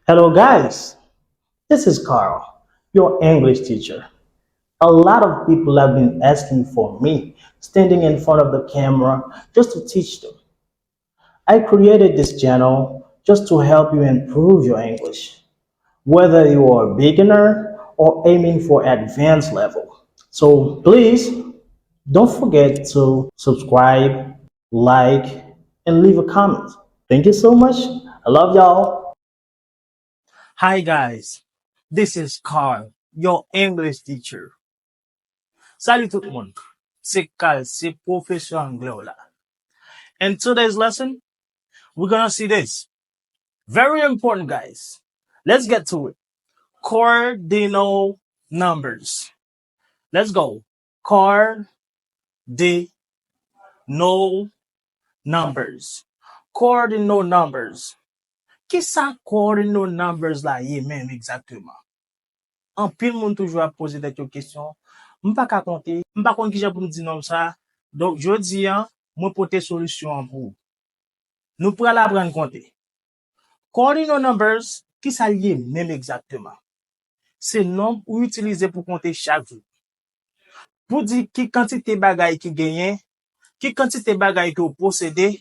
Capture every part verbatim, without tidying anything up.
Hello, guys. This is Carl, your English teacher. A lot of people have been asking for me standing in front of the camera just to teach them. I created this channel just to help you improve your English, whether you are a beginner or aiming for advanced level. So please don't forget to subscribe, like, and leave a comment. Thank you so much. I love y'all. Hi guys, this is Carl, your English teacher. Salut tout moun. Se Carl, se pwofesè anglè w la. And today's lesson, we're gonna see this. Very important, guys. Let's get to it. Cardinal numbers. Let's go. Cardinal numbers. Cardinal numbers. Kisa cardinal numbers la ye menm egzakteman? Anpil moun toujou ap poze tèt yo kesyon. M pa ka konte, m pa konn kijan pou m di nonb sa. Donk, jodi a, mwen pote solisyon an pou ou. Nou pral aprann konte. Cardinal numbers, kisa l ye menm egzakteman? Se nonb ou itilize pou konte chak jou. Pou di ki kantite bagay ki genyen, ki kantite bagay ke w posede,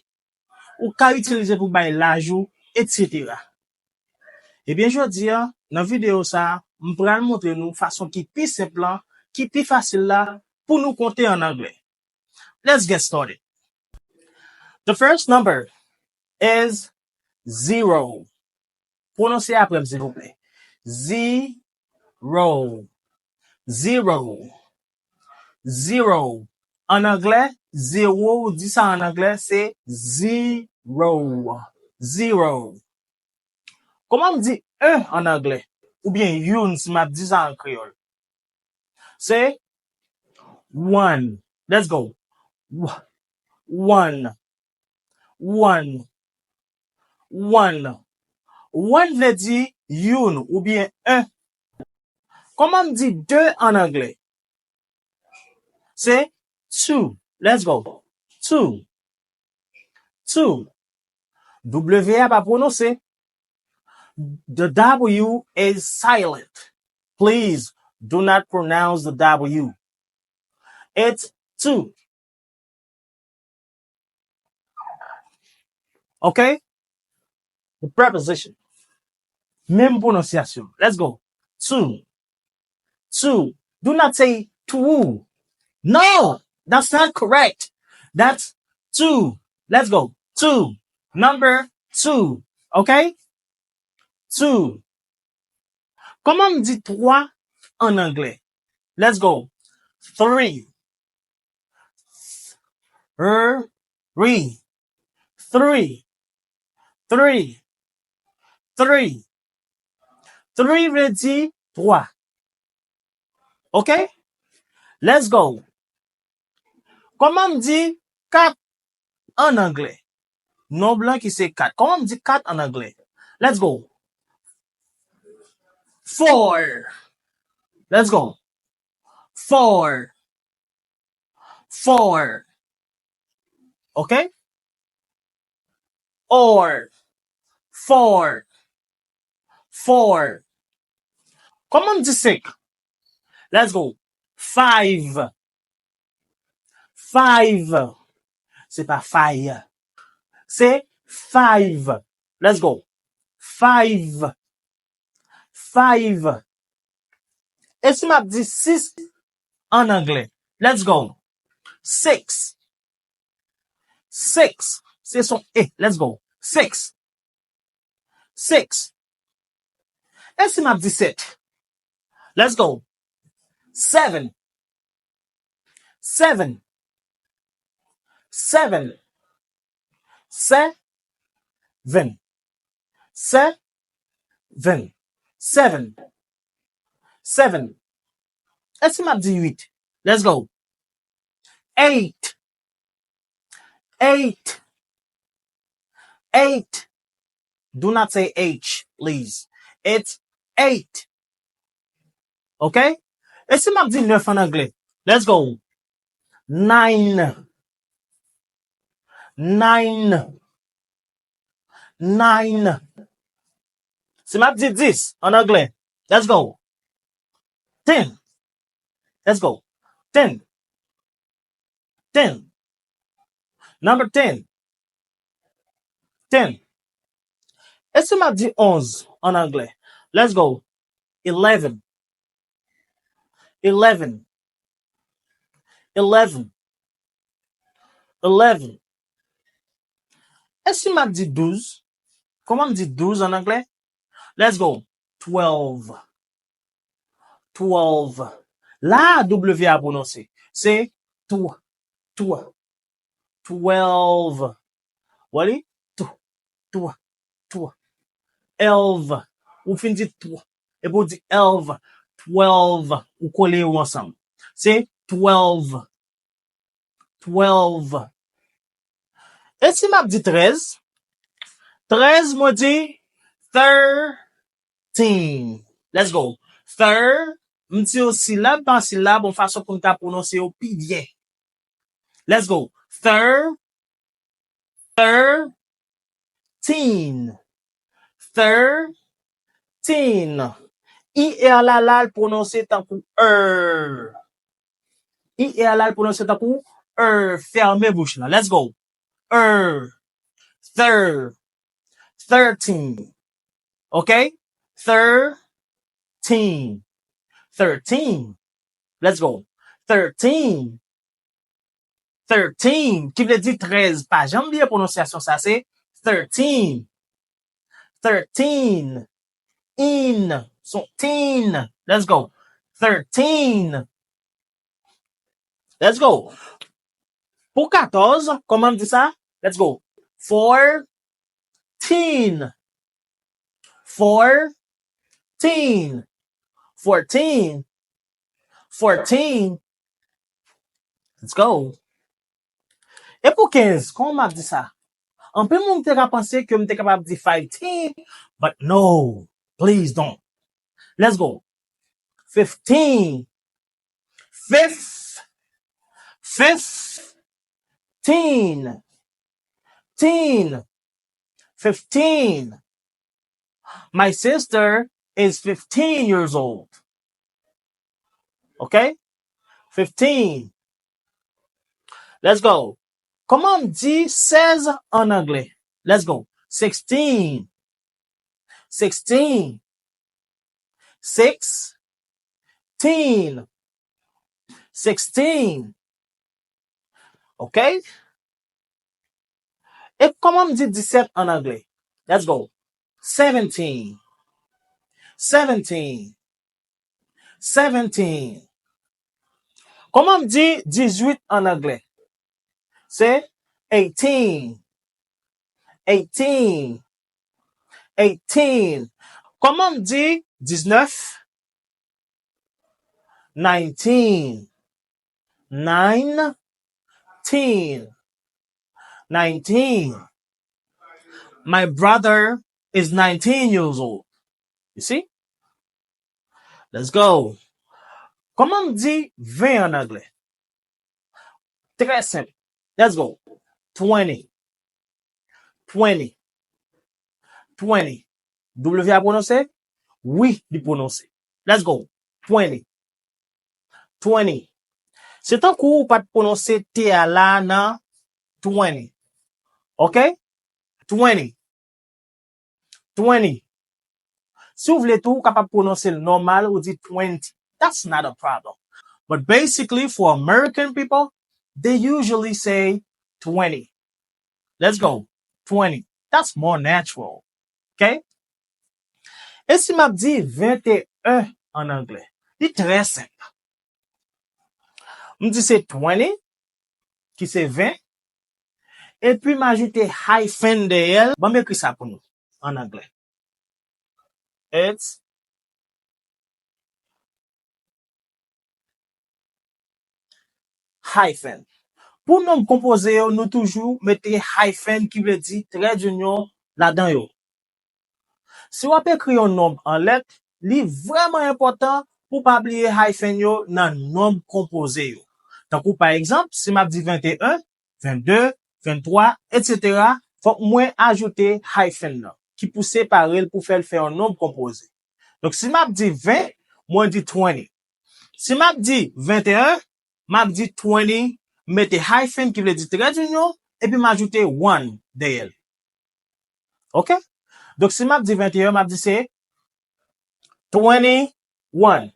ou ka itilize pou bay laj ou, etsetera. Ebyen, jodi a, nan videyo sa a, m pral montre nou fason ki pi senp lan, ki pi fasil la, pou nou konte an anglè. Let's get started. The first number is zero. Pwononse apre m, silvouplè. Zero. Zero. Zero. An anglè, zewo, ou di sa an anglè, se zero. Zero. Kòman m di un an anglè? Oubyen youn, si m ap di sa an kreyòl? Se one. Let's go. Wa- One. One. One. One vle di youn oubyen un. Kòman m di de an anglè? Se two. Let's go. Two. Two. W a pa pwononse. The W is silent. Please do not pronounce the W. It's two. Okay? The preposition. Menm pwononsyasyon. Let's go. Two. Two. Do not say two. No, that's not correct. That's two. Let's go. Two. Number two. Okay? Two. Kòman m di twa an anglè? Let's go. Three. Three. Three. Three. Three. Three vle di twa. Ok? Let's go. Kòman m di kat an anglè? Nonb lan ki se kat. Kòman m di kat an anglè? Let's go. Four. Let's go. Four. Four. Ok? Or. Four. Four. Kòman m di senk? Let's go. Five. Five. Se pa fay. Se five. Let's go. Five. Five. E si m ap di sis an anglè? Let's go. Six. Six. Se son E. Let's go. Six. Six. E si m ap di sèt? Let's go. Seven. Seven. Seven. Seven. Seven. Seven. Seven. E si m ap di uit? Let's go. Eight. Eight. Eight. Do not say H, please. It's eight. Ok? E si m ap di nèf an anglè? Let's go. Nine. Nine. Nine. Si m ap di dis an anglè, let's go. Ten. Let's go. Ten. Ten. Number ten. Ten. E si m ap di onz an anglè? Let's go. Eleven. Eleven. Eleven. Eleven. E si m ap di douz? Kòman m di douz an anglè? Let's go. Twelve. Twelve. La a W a pwononse. Se tw, tw, twelve. Wè li? Tw, tw, tw. Elve. Ou fin di tw. Epi ou di elve. Twelve. Ou kole yo ansanm. Se twelve. Twelve. E si m ap di trèz? Trèz, mwen di thirteen. Let's go. Thir, m di yo silab pa silab, yon fason pou n ka pwononse yo pi byen. Let's go. Thir, thirteen. Thirteen. I R la, la, l pwononse tankou er. I R la, l pwononse tankou er. Fèmen bouch la. Let's go. Er. Thir. Thirteen. Ok? Thirteen. Thirteen. Let's go. Thirteen. Thirteen, ki vle di trèz. Pa janm bliye pwononsyasyon sa, se thirteen. Thirteen. In. Son teen. Let's go. Thirteen. Let's go. Pou katòz, kòman m di sa? Let's go. Fourteen. Fourteen. Fourteen. Fourteen. Let's go. E pou kenz, kòman m ap di sa? Anpil moun te ka panse ke m te kapab di fifteen, but no, please don't. Let's go. Fifteen. Fif, fifteen. Teen. Fifteen. My sister is fifteen years old. Ok? Fifteen. Let's go. Kòman m di sèz an anglè? Let's go. Sixteen. Sixteen. Six. Teen. Sixteen. Ok? E kòman m di disèt an anglè? Let's go. Seventeen. Seventeen. Seventeen. Kòman m di dizuit an anglè? Se eighteen. Eighteen. Eighteen. Kòman m di diznèf? Nineteen. Nineteen. Nineteen. My brother is nineteen years old. You see? Let's go. Kòman m di ven an anglè? Trè senp. Let's go. Twenty. Twenty. Twenty. W a pwononse? Wi, li pwononse. Let's go. Twenty. Twenty. Se tankou ou pa t pwononse T a la nan twenty. Ok? Twenty. Twenty. Si w vle tou, ou kapab pwononse l nòmal, ou di twenty. That's not a problem. But basically, for American people, they usually say twenty. Let's go. Twenty. That's more natural. Ok? E si m ap di venteyen an anglè? Li trè senp. M di se twenty, ki se ven, epi m ajoute hyphen dèyè l. Ban m ekri sa pou nou, an anglè. It's hyphen. Pou nonm konpoze yo, nou toujou mete hyphen, ki vle di trè dinyon, ladan yo. Si w ap ekri yon nonb an lèt, li vrèman enpòtan pou w pa bliye hyphen yo nan nonb konpoze yo. Tankou pa egzanp, si m ap di venteyen, vennde, venntwa, etsetera, fòk mwen ajoute hyphen nan. ki pou separe l pou fè l fè yon nonb konpoze. Donk, si m ap di ven, mwen di twenty. Si m ap di venteyen, m ap di twenty, m mete hyphen ki vle di trè dinyon, epi m ajoute one dèyè l. Ok? Donk, si m ap di venteyen, m ap di se twenty-one.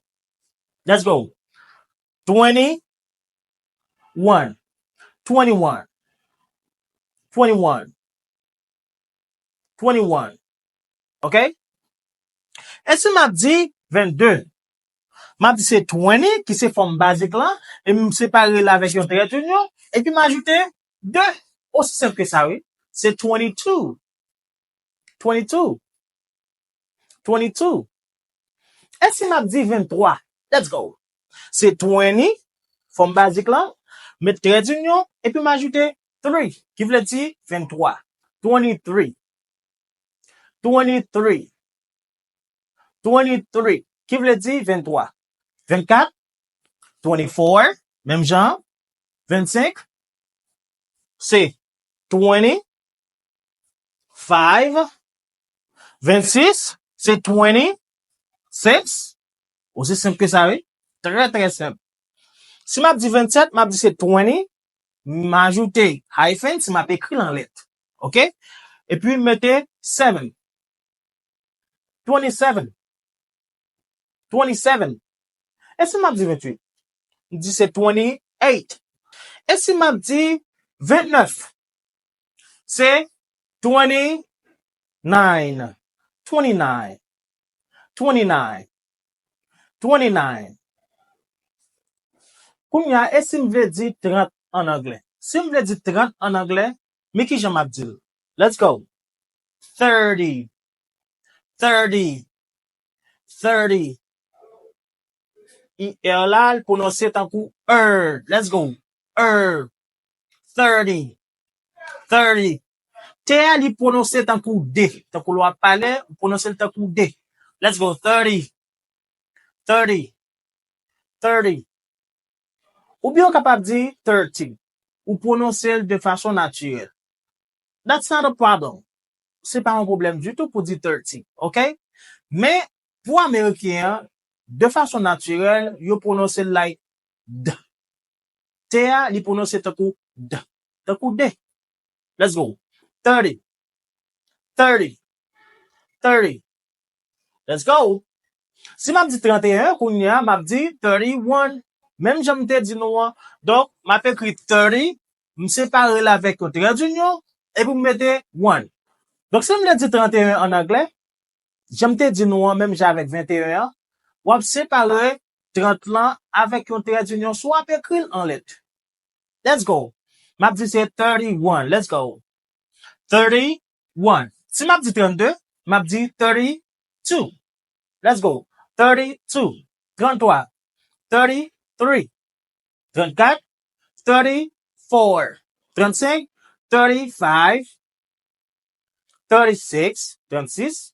Let's go. Twenty-one. Twenty-one. Twenty-one. Twenty-one. Ok? E si m ap di vennde? M ap di se twenty, ki se fòm bazik lan, e m separe l avèk yon trè dinyon, epi m ajoute de. Osi senp ke sa, wi. Se twenty-two. Twenty-two. Twenty-two. E si m ap di venntwa? Let's go. Se twenty, fòm bazik lan, met trè dinyon, epi m ajoute three, ki vle di venntwa. Twenty-three. Twenty-three. Twenty-three, ki vle di venntwa. Vennkat, twenty-four, menm jan, vennsenk, se twenty-five, vennsis, se twenty-six, osi senp ke sa, wi. Trè, trè senp. Si m ap di vennsèt, m ap di se twenty, m ajoute hyphen si m ap ekri l an lèt. Ok? Epi m mete seven. Twenty-seven. Twenty-seven. E si m ap di venntuit? M di se twenty-eight. E si m ap di vennèf? Se twenty-nine. Twenty-nine. Twenty-nine. Twenty-nine. Kounye a, e si m vle di trant an anglè? Si m vle di trant an anglè, men kijan m ap di l? Let's go. Thirty. Thirty. Thirty. I R la, l pwononse tankou er. Let's go. Er. Thirty. Thirty. T a, li pwononse tankou de. Tankou lè w ap pale, ou pwononse l tankou de. Let's go. Thirty. Thirty. Thirty. Oubyen ou kapab di thirty. Ou pwononse l de fason natirèl. That's not a problem. Se pa yon pwoblèm ditou pou di thirty, ok? Men, pou Ameriken an, de fason natirèl, yo pwononse l like d. T a, li pwononse tankou d. Tankou de. Let's go. Thirty. Thirty. Thirty. Let's go. Si m ap di trant e en, kounye a, m ap di thirty-one. Menm jan m te di nou an. Donk, m ap ekri thirty, m separe l avèk yon trè dinyon, epi m mete one. Donk, si m vle di trant e en an anglè, jan m te di nou an, menm jan avèk venteyen an, w ap separe trant lan avèk yon trè dinyon, swa w ap ekri l an lèt. Let's go. M ap di se thirty-one. Let's go. Thirty-one. Si m ap di trannde, m ap di thirty-two. Let's go. Thirty-two. Tranntwa. Thirty-three. Trannkat. Thirty-four. Trannsenk. Thirty-five. Thirty-six. Trannsis.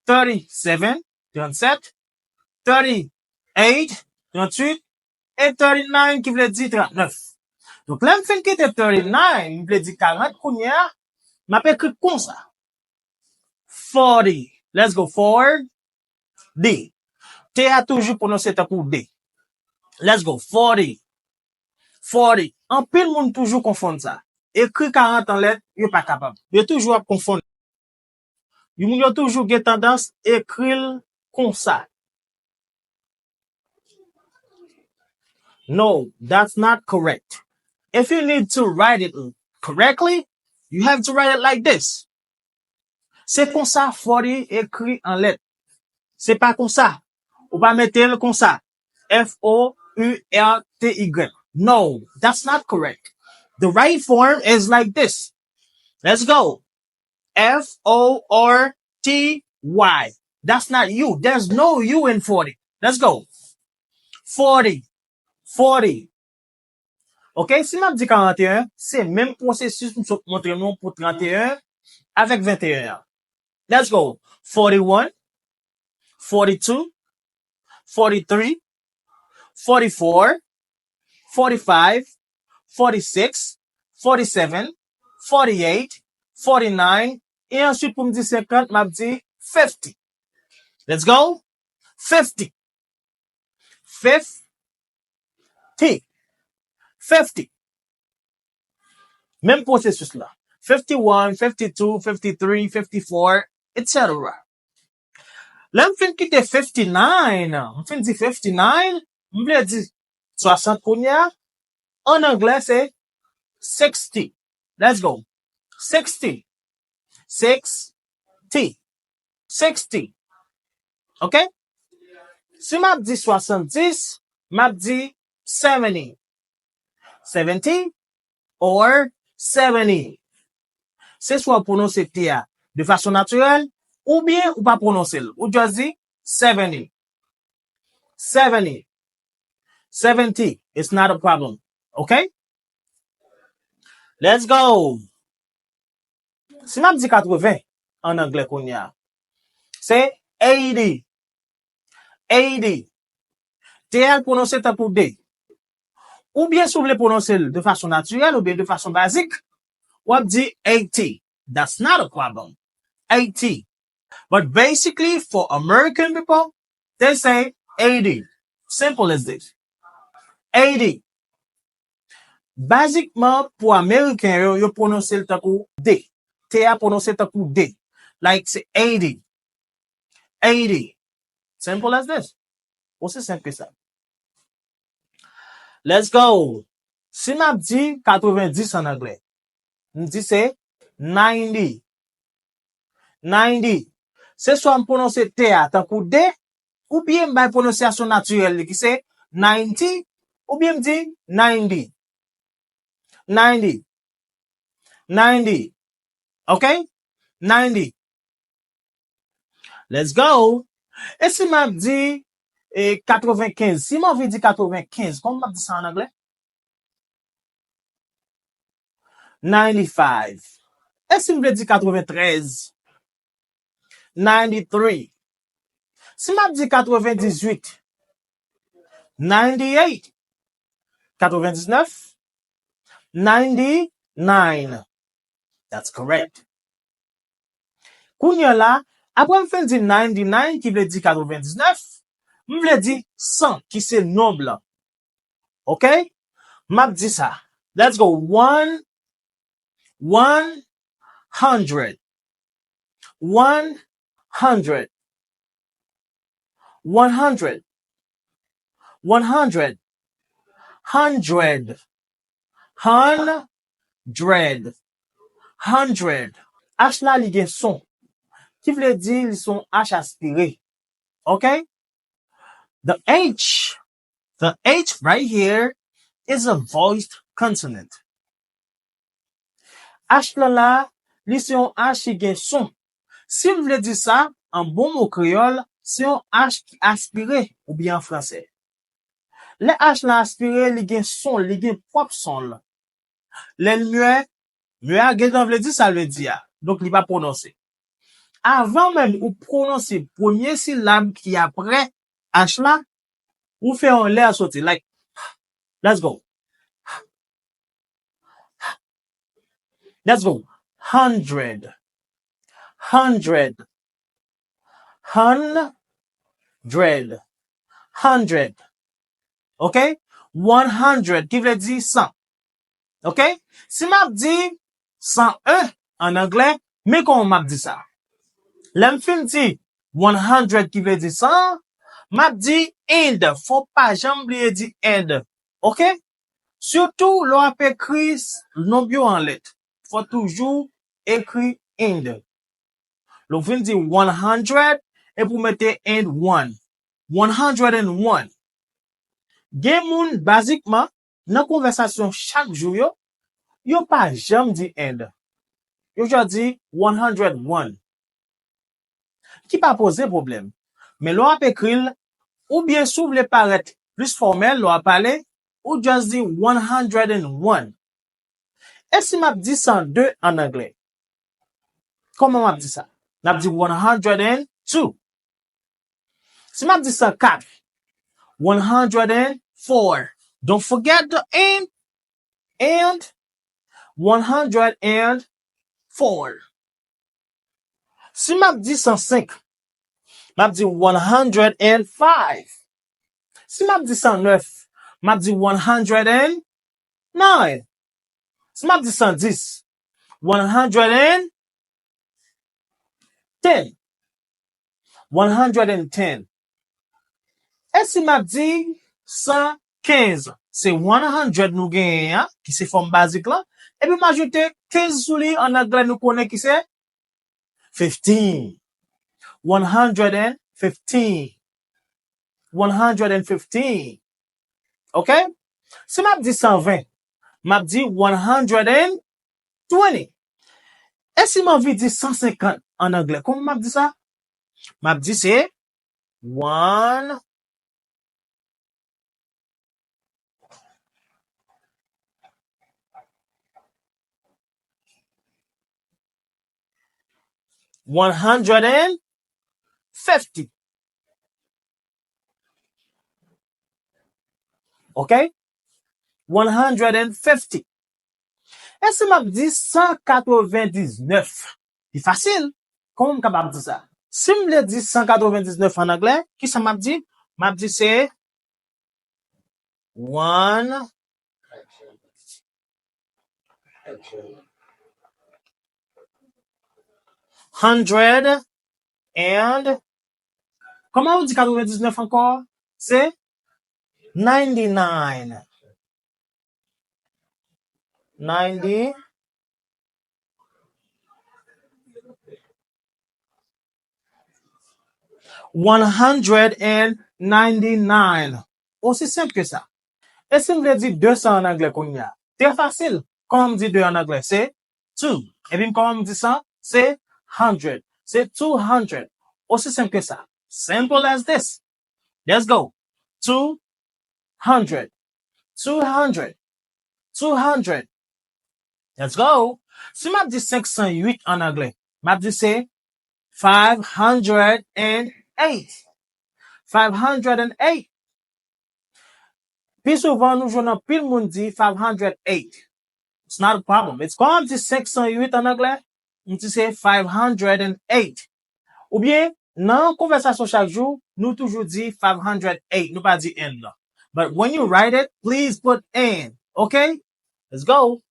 Thirty-seven. Trannsèt. Thirty-eight. Tranntuit. E thirty-nine, ki vle di trannèf. Donk, lè m fin kite thirty-nine, m vle di karant kounye a, m ap ekri konsa. Forty. Let's go. Forty. T a toujou pwononse tankou de. Let's go. Forty. Forty. Anpil moun toujou konfonn sa. Ekri karant an lèt, yo pa kapab. Yo toujou ap konfonn. Yo, moun yo toujou gen tandans ekri l konsa. No, that's not correct. If you need to write it correctly, you have to write it like this. Se konsa forty ekri an lèt. Se pa konsa. Ou pa mete l konsa. F O U R T Y. No, that's not correct. The right form is like this. Let's go. F O R T Y. That's not U. There's no U in forty. Let's go. Forty. Forty. Ok, si m ap di karant e en, se menm pwosesis m sot montre nou pou trannde avèk venteyen an. Let's go. Forty-one, forty-two, forty-three, forty-four, forty-five, forty-six, forty-seven, forty-eight, forty-nine, E answit, pou m di senkant, m ap di fifty. Let's go. Fifty. Fifty. Fifty. Menm pwosesis la. Fifty-one, fifty-two, fifty-three, fifty-four, et cetera. Lè m fin kite fifty-nine, m fin di fifty-nine, m vle di swasant kounye a. An anglè, se sixty. Let's go. Sixty. Sixty. Sixty. Ok? Si m ap di swasanndis, m ap di seventy. Seventy or seventy. Se swa w pwononse T a de fason natirèl, oubyen ou pa pwononse l. Ou just di seventy. Seventy. Seventy. It's not a problem. Ok? Let's go. Si m ap di katreven an anglè kounye a, se eighty. Eighty. T a l pwononse tankou D. Oubyen si w vle pwononse l de fason natirèl oubyen de fason bazik, w ap di eighty. That's not a problem. Eighty. But basically, for American people, they say eighty. Simple as this. Eighty. Bazikman, pou Ameriken yo, yo pwononse l tankou D. T a pwononse tankou D. Like, se eighty. Eighty. Simple as this. Osi senp ke sa. Let's go. Si m ap di katrevenndis an anglè, m di se ninety. Ninety. Se swa m pwononse T a tankou D, oubyen m bay pwononsyasyon natirèl li ki se ninety, oubyen m di ninety. Ninety. Ninety. Ok? Ninety. Let's go. E si m ap di, e, katrevenkenz? Si m anvi di katrevenkenz, kòman m ap di sa an anglè? Ninety-five. E si m vle di katreventrèz? Ninety-three. Si m ap di katrevendizuit? Ninety-eight. Katrevendiznèf? Ninety-nine. That's correct. Kounye a la, apre m fin di ninety-nine, ki vle di katrevendiznèf, m vle di san, ki se nonb lan. Ok? M ap di sa. Let's go. One, one hundred. One hundred. One hundred. One hundred. Hundred. Hundred. Hundred. H la, li gen son. Ki vle di li son H aspire. Ok? The H, the H right here is a voiced consonant. H lan la, li se yon H ki gen son. Si m vle di sa, an bon mo kreyòl, se yon H ki aspire, oubyen an fransè. Lè H lan aspire, li gen son, li gen pwòp son l. Lè l muet, muet a gentan vle di sa l vle di a. Donk, li pa pwononse. Avan menm ou pwononse premye silab ki apre H la, ou fè yon lè soti. Like, let's go. Let's go. Hundred. Hundred. Hundred. Hundred. Ok? One hundred, ki vle di san. Ok? Si m ap di san en an anglè, men kòman m ap di sa? Lè m fin di one hundred, ki vle di san, m ap di and. Fò w pa janm bliye di and. Ok? Sitou lè w ap ekri s-, nonb yo an lèt, fò w toujou ekri and. Lè w fin di one hundred, epi w mete and one. One hundred and one. Gen moun, bazikman, nan konvèsasyon chak jou yo, yo pa janm di and. Yo just di one hundred one. Ki pa poze pwoblèm. Men lè w ap ekri l, oubyen si w vle parèt plis fòmèl lè w ap pale, ou just di one hundred and one. E si m ap di san de an anglè? Kòman m ap di sa? N ap di one hundred and two. Si m ap di san kat, one hundred and four. Don't forget the and, and one hundred and four. Si m ap di san senk, m ap di one hundred and five. Si m ap di san nèf, m ap di one hundred and nine. Si m ap di san dis, one hundred and ten. One hundred and ten. E si m ap di san kenz, se one hundred nou genyen an, ki se fòm bazik lan, epi m ajoute kenz sou li, an anglè nou konnen ki se fifteen. One hundred and fifteen. One hundred and fifteen. Ok? Si m ap di san ven, m ap di one hundred and twenty. E si m anvi di san senkant an anglè, kòman m ap di sa? M ap di se one, one hundred and fifty. Ok? One hundred and fifty. E si m ap di san katrevendiznèf? Li fasil. Kòman m kapab di sa? Si m vle di san katrevendiznèf an anglè, kisa m ap di? M ap di se one hundred and, kòman ou di katrevendiznèf ankò? Se ninety-nine. Ninety. One hundred and ninety-nine. Osi senp ke sa. E si m vle di de san an anglè kounye a? Trè fasil. Kòman m di de an anglè? Se two. Epi kòman m di san? Se hundred. Se two hundred. Osi senp ke sa. Simple as this. Let's go. Two hundred. Two hundred. Two hundred. Let's go. Si m ap di senk san uit an anglè, m ap di se five hundred and eight. Five hundred and eight. Pi souvan, nou jwenn anpil moun di five hundred eight. It's not a problem. It's, kòman m di senk san uit an anglè? M di se five hundred and eight. Oubyen, nan konvèsasyon chak jou, nou toujou di five hundred eight. Nou pa di and non. But when you write it, please put and. Ok? Let's go.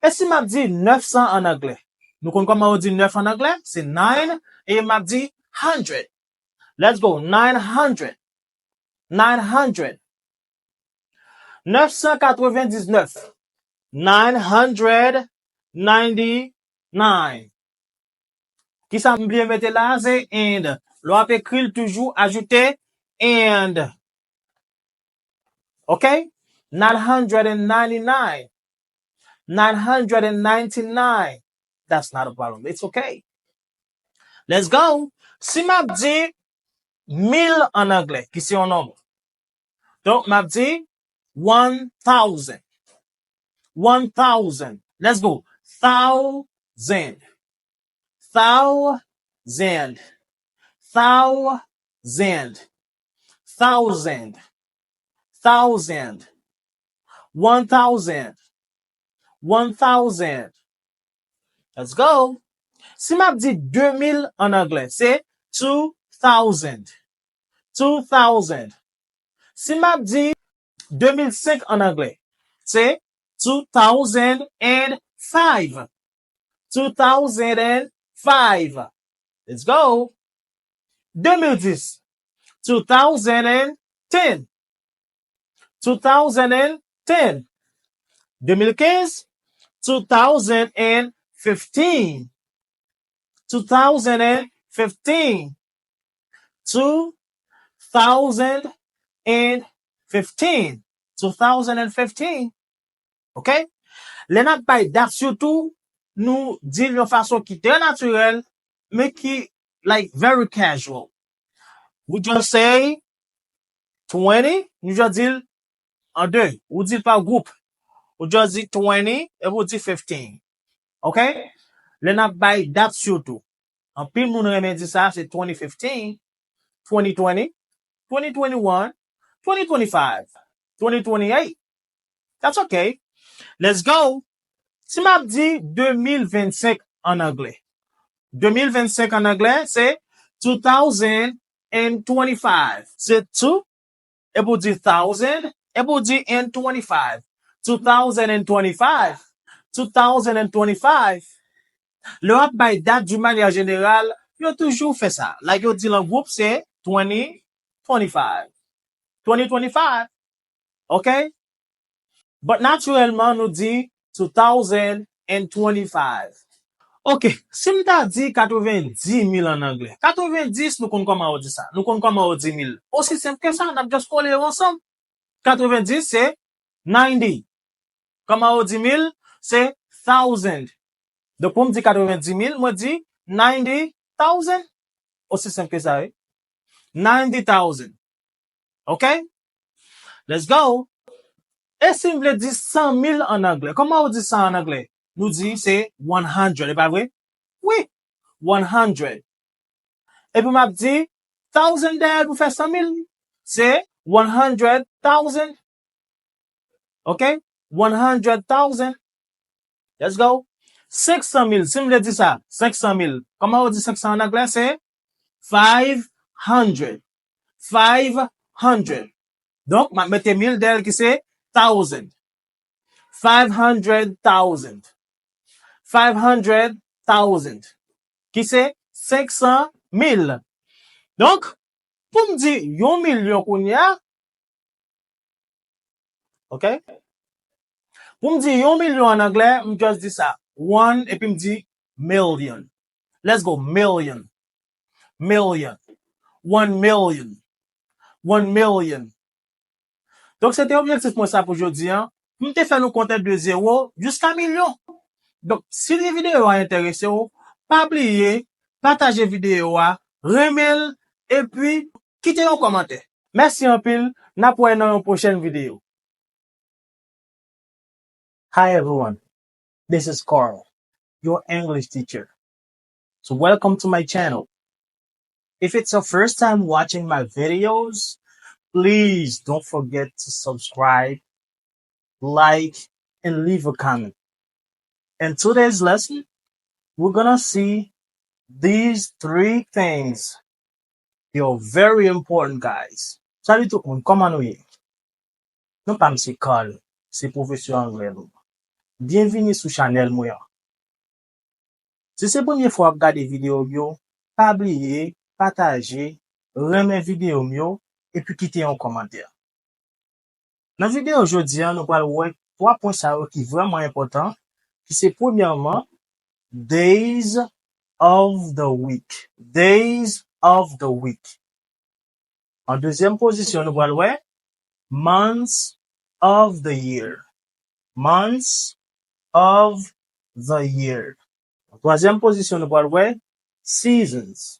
E si m ap di nèf san an anglè? Nou konn kòman yo di nèf an anglè? Se nine, e m ap di hundred. Let's go. Nine hundred. Nine hundred. Nèf san katrevendiznèf. Nine hundred ninety-nine. Kisa m bliye mete la a? Se and. Lè w ap ekri l, toujou ajoute and. Ok? Nine hundred and ninety-nine. Nine hundred and ninety-nine. That's not a problem. It's ok. Let's go. Si m ap di mil an anglè, ki se yon nonb. Donk, m ap di one thousand. One thousand. Let's go. Thousand. Thousand. Thousand. Thousand. Thousand. One thousand. One thousand. Let's go. Si m ap di de mil an anglè, se two thousand. Two thousand. Si m ap di de mil senk an anglè, se two thousand and five. Two thousand and five. Let's go. De mil dis. Two thousand and ten. Two thousand and ten. De mil kenz. Two thousand and fifteen. Two thousand and fifteen. Two thousand and fifteen. Two thousand and fifteen. Ok? Lè n ap bay dat sitou, nou di l yon fason ki trè natirèl, men ki, like, very casual. We just say twenty, nou just di l an de. Ou di l pa gwoup. Ou just di twenty, epi ou di fifteen. Ok? Lè n ap bay dat sitou. Anpil moun renmen di sa, se twenty fifteen, twenty twenty, twenty twenty-one, twenty twenty-five, twenty twenty-eight. That's ok. Let's go. Si m ap di de mil vennsenk an anglè, De mil vennsenk an anglè, se two thousand and twenty-five. Se two, epi w di thousand, epi w di and twenty-five. Two thousand and twenty-five. Two thousand and twenty-five. Lè w ap bay dat, d'une manière générale, yo toujou fè sa. Like yo di l an gwoup, se twenty twenty-five. Twenty twenty-five. Ok? But natirèlman, nou di two thousand and twenty-five. Ok, si m ta di katrevendimil an anglè. Katrevendis, nou konn kòman yo di sa. Nou konn kòman yo di mil. Osi senp ke sa, n ap just kole yo ansanm. Katrevendis, se ninety. Kòman yo di mil? Se thousand. Donk, pou m di katrevendimil, mwen di ninety thousand. Osi senp ke sa, wi. Ninety thousand. Ok? Let's go. E si m vle di san mil an anglè? Kòman yo di sa an anglè? Nou di se one hundred, e pa vre? Wi, one hundred. Epi m ap di thousand dèyè l pou fè san mil. Se one hundred thousand. Ok? One hundred thousand. Let's go. Senk san mil, si m vle di sa, senk san mil. Kòman yo di senk san an anglè? Se five hundred. Five hundred. Donk, m ap mete mil dèyè l ki se thousand. Five hundred thousand. Five hundred thousand. Ki se senk san mil. Donk, pou m di yon milyon kounye a, ok? Pou m di yon milyon an anglè, m just di sa. One, epi m di million. Let's go, million. Million. One million. One million. Donk, se te objektif mwen sa pou jodi a. M te fè nou konte de zewo jiska milyon. Donk, si videyo a enterese w, pa bliye pataje videyo a, renmen l, epi kite yon kòmantè. Mèsi anpil, n ap wè nan yon pwochèn videyo. Hi everyone, this is Carl, your English teacher. So welcome to my channel. If it's your first time watching my videos, please don't forget to subscribe, like, and leave a comment. In today's lesson, we're gonna see these three things. They are very important, guys. Salut tout moun, kòman nou ye? Non pa m se Carl, se pwofesè anglè nou. Byenvini sou chanèl mwen an. Si se premye fwa w ap gade videyo m yo, pa bliye pataje, renmen videyo m yo, epi kite yon kòmantè. Nan videyo jodi a, nou pral wè twa pwen sa yo ki vrèman enpòtan, ki se premyèman, days of the week. Days of the week. An dezyèm pozisyon, nou pral wè months of the year. Months of the year. An twazyèm pozisyon, nou pral wè seasons.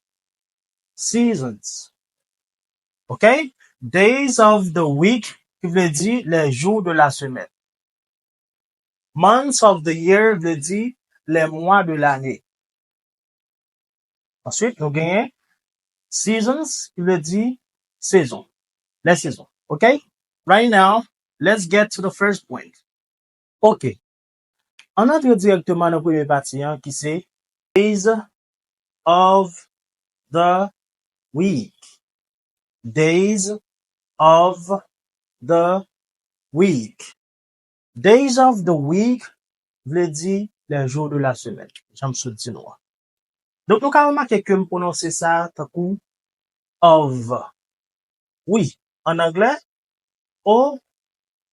Seasons. Ok? Days of the week, ki vle di les jours de la semaine. Months of the year vle di les mois de l'année. Answit, nou genyen seasons, ki vle di sezon. Les saisons. Ok? Right now, let's get to the first point. Ok. Ann antre dirèkteman nan premye pati an, ki se days of the week. Days of the week. Days of the week vle di les jours de la semaine, jan m sot di nou an. Donk, nou ka remake ke m pwononse sa tankou of. Wi, ann anglè, O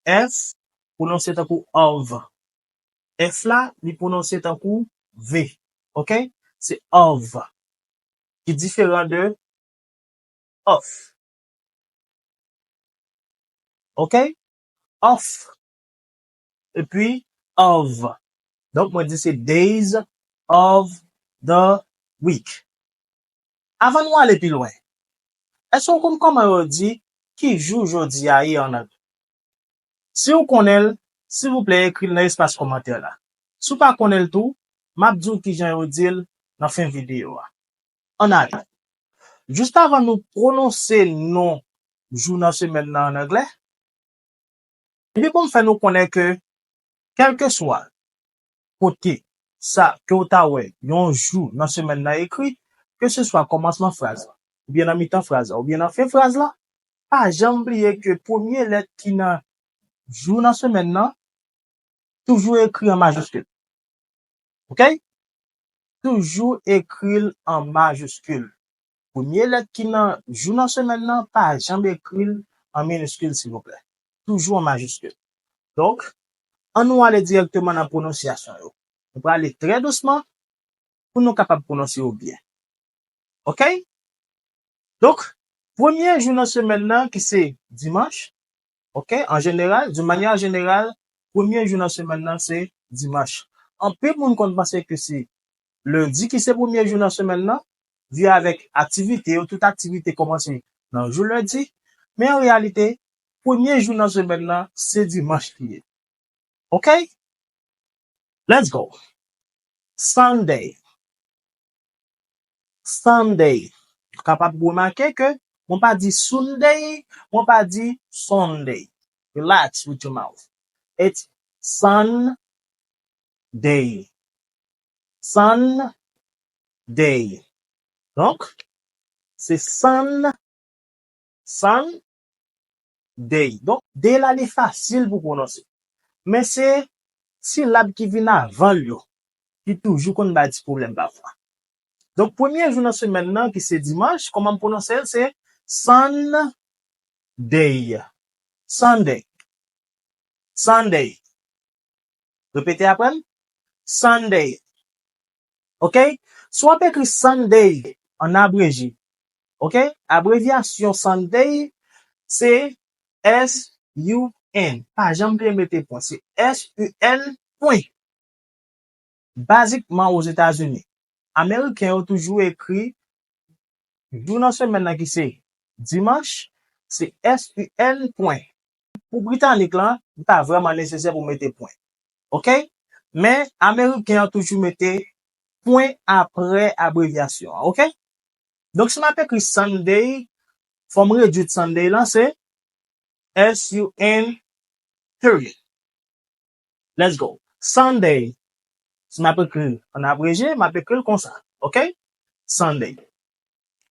F pwononse tankou of. F la, li pwononse tankou V. Ok? Se of. Ki diferan de of. Ok? Of. Epi of. Donk, mwen di se days of the week. Avan nou ale pi lwen, èske w konn kòman yo di ki jou jodi a ye an anglè? Si w konnen l, silvouplè ekri l nan espas kòmantè la. Si w pa konnen l tou, m ap di w kijan yo di l nan fen videyo a. Ann ale. Jis avan nou pwononse non jou nan semèn nan an anglè, epi pou m fè nou konnen ke, kèlkeswa kote sa ke w ta wè yon jou nan semèn nan ekri, ke se swa kòmansman fraz la, oubyen nan mitan fraz la, oubyen nan fen fraz la, pa janm bliye ke premye lèt ki nan jou nan semèn nan, toujou ekri an majiskil. Oke? Toujou ekri l an majiskil. Premye lèt ki nan jou nan semèn nan, pa janm ekri l an miniskil, silvouplè. Toujou an majiskil. Donk, ann nou ale dirèkteman nan pwononsyasyon yo. Nou prale trè dousman pou nou kapab pwononse yo byen. Oke? Donk, premye jou nan semèn nan ki se dimanch, oke, an jeneral, de manyè jeneral, premye jou nan semèn nan se dimanch. Anpil moun konn panse ke se lendi ki se premye jou nan semèn nan, vi avèk aktivite yo, tout aktivite kòmanse nan jou lendi, men an reyalite, premye jou nan semèn nan se dimanch li ye. Oke? Let's go. Sunday. Sunday. Ou kapab remake ke mwen pa di Sunday, mwen pa di Sunday. Relax with your mouth. It's Sunday. Sunday. Donk, se Sun, Sun, day. Donk, day la, li fasil pou pwononse. Men se silab ki vin avan l yo ki toujou konn bay ti pwoblèm pafwa. Donk, premye jou nan semèn nan, ki se dimanch, kòman m pwononse l? Se Sunday. Sunday. Sunday. Repete apre m. Sunday. Oke? Si w ap ekri Sunday an abreje, oke? Abrevyasyon Sunday se S U N. Pa janm bliye mete pwen. Se S U N pwen. Bazikman, Ozetazini, Ameriken yo toujou ekri jou nan semèn nan ki se dimanch, se S U N pwen. Pou Britanik lan, li pa vrèman nesesè pou mete pwen. Oke? Men, Ameriken an toujou mete pwen apre abrevyasyon an. Oke? Donk, si m ap ekri Sunday, fò m redui Sunday lan, se S U N period. Let's go. Sunday. Si m ap ekri l an abreje, m ap ekri l konsa. Oke? Sunday.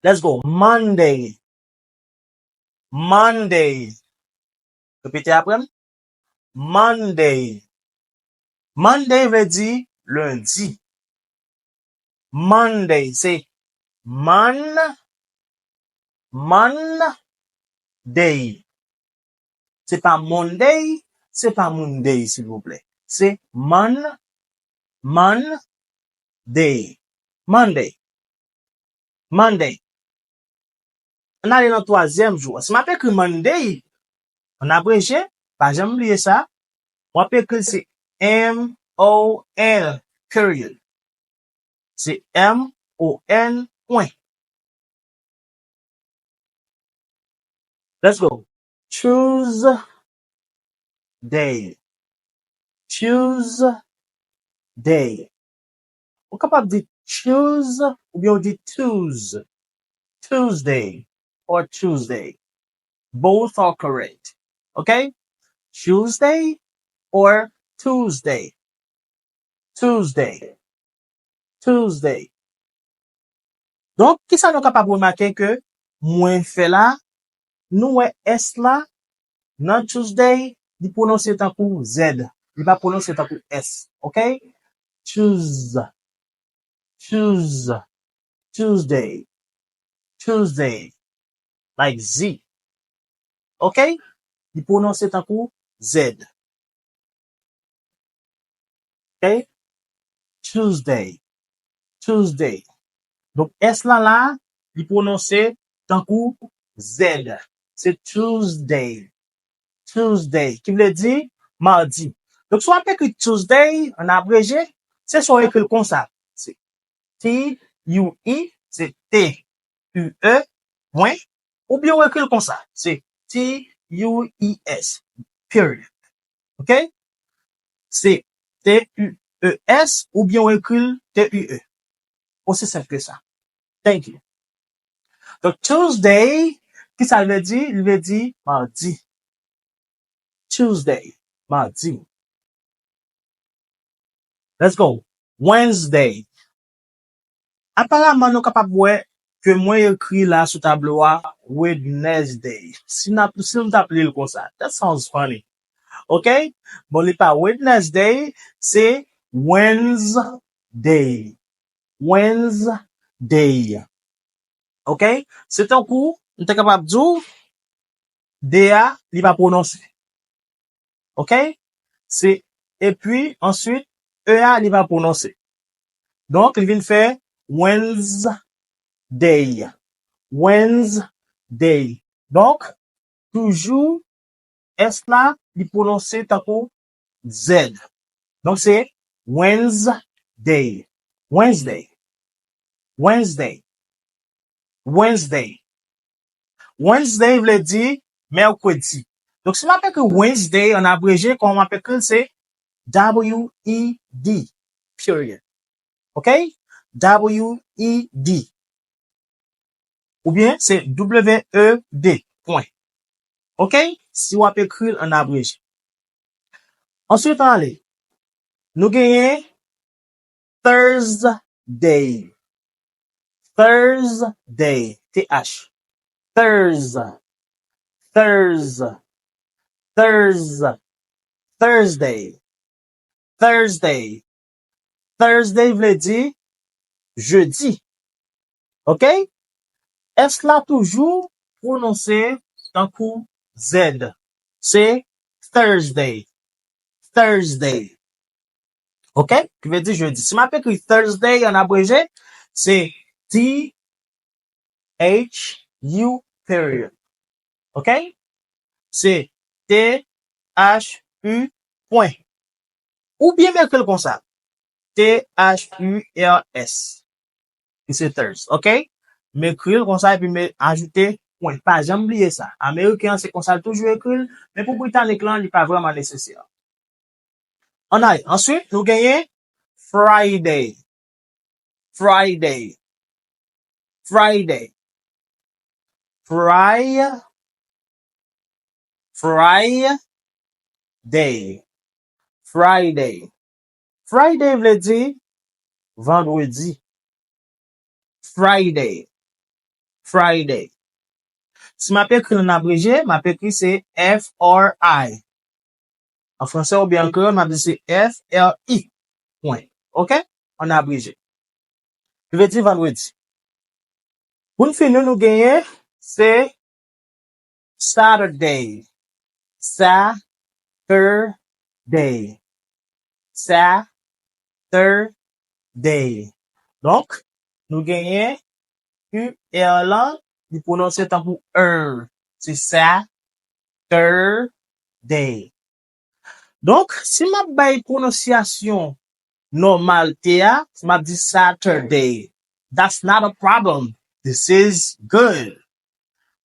Let's go. Monday. Monday. Repete apre m. Monday. Monday vle di lendi. Monday, se Mon, Monday. Se pa Monday, se pa Monday, silvouplè. Se Mon, Monday. Monday. Monday. Ann ale nan twazyèm jou a. Si m ap ekri Monday, an abreje, pa janm bliye sa, w ap ekri l se M O N, period. Se M O N, pwen. Let's go. Tuesday. Tuesday. Ou kapab di Tues oubyen ou di Tues. Tuesday or Tuesday. Both are correct. Ok? Tuesday or Tuesday. Tuesday. Tuesday. Donk, kisa nou kapab remake ke mwen fè la? Nou wè S la nan Tuesday, li pwononse tankou Z. Li pa pwononse tankou S. Ok? Tues, Tues, Tuesday, Tuesday, like Z. Ok? Li pwononse tankou Z. Ok? Tuesday, Tuesday. Donk, S la la, li pwononse tankou Z. Se Tuesday. Tuesday, ki vle di madi. Donk, si w ap ekri Tuesday an abreje, se swa w ekri l konsa. Se T U E, se T U E, pwen, oubyen w ekri l konsa. Se T U E S, period. Ok? Se T U E S, oubyen w ekri l T U E. Osi senp ke sa. Thank you. Donk, Tuesday, kisa l vle di? Li vle di madi. Tuesday, madi. Let's go. Wednesday. Aparaman, nou kapab wè ke mwen ekri la sou tablo a Wednesday. Si n ap, si nou t ap li l konsa, that sounds funny. Ok? Bon, li pa Wednesday, se Wednesday. Wednesday. Ok? Se tankou, m te kapab di w, D a, li pa pwononse. Ok? Se, epi, answit, E a, li pa pwononse. Donk, li vin fè Wednesday. Wednesday. Donk, toujou, S la, li pwononse tankou Z. Donk, se Wednesday. Wednesday. Wednesday. Wednesday. Wednesday vle di mèkredi. Donk, si m ap ekri Wednesday an abreje, kòman m ap ekri l, se W E D, period. Ok? W E D. Oubyen, se W E D, pwen. Ok? Si w ap ekri l an abreje. Answit, ann ale. Nou genyen Thursday. Thursday. T H. Thurs. Thurs. Thursday. Thursday. Thursday vle di jedi. Ok? S la toujou pwononse tankou Z. Se Thursday. Thursday. Ok? Ki vle di jedi. Si m ap ekri Thursday an abreje, se T H U period. Ok? Se T H U pwen. Oubyen m ekri l konsa. T H U R S. Ki se Thurs. Ok? M ekri l konsa epi m ajoute pwen. Pa janm bliye sa. Ameriken an se konsa l toujou ekri l, men pou Britanik lan, li pa vrèman nesesè. Ann ale. Answit, nou genyen Friday. Friday. Friday. Fri-, Friday. Friday. Friday vle di vandredi. Friday. Friday. Si m ap ekri l an abreje, m ap ekri se F R I. An fransè oubyen an kreyòl, m ap di se F R I. Pwen. Ok? An abreje. Ki vle di vandredi. Pou n fini, nou genyen se Saturday. Saturday. Saturday. Donk, nou genyen U R lan, li pwononse tankou er. Se Saturday. Donk, si m ap bay pwononsyasyon nòmal T a, m ap di Saturday. That's not a problem. This is good.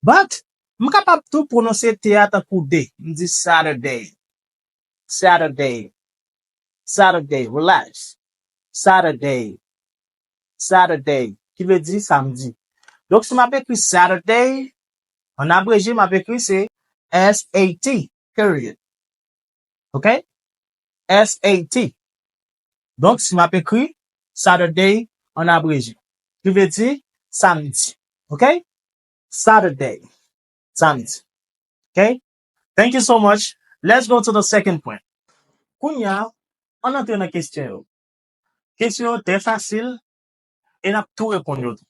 But, m kapab tou pwononse T a tankou D. M di Saturday. Saturday. Saturday. Relax. Saturday. Saturday. Ki vle di samdi. Donk, si m ap ekri Saturday, an abreje, m ap ekri se S A T, period. Ok? S A T. Donk, si m ap ekri Saturday an abreje, ki vle di samdi. Ok? Saturday. Samdi. Ok? Thank you so much. Let's go to the second point. Kounye a, ann antre nan kesyon yo. Kesyon yo trè fasil e n ap tou reponn yo tou.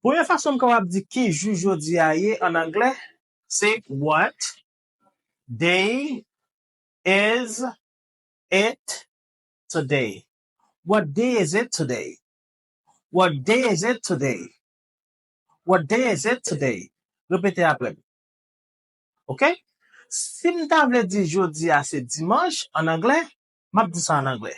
Premye fason m kapab di ki jou jodi a ye an anglè, se what day is it today? What day is it today? What day is it today? What day is it today? Repete apre m. Ok? Si m ta vle di jodi a se dimanch an anglè, m ap di sa an anglè.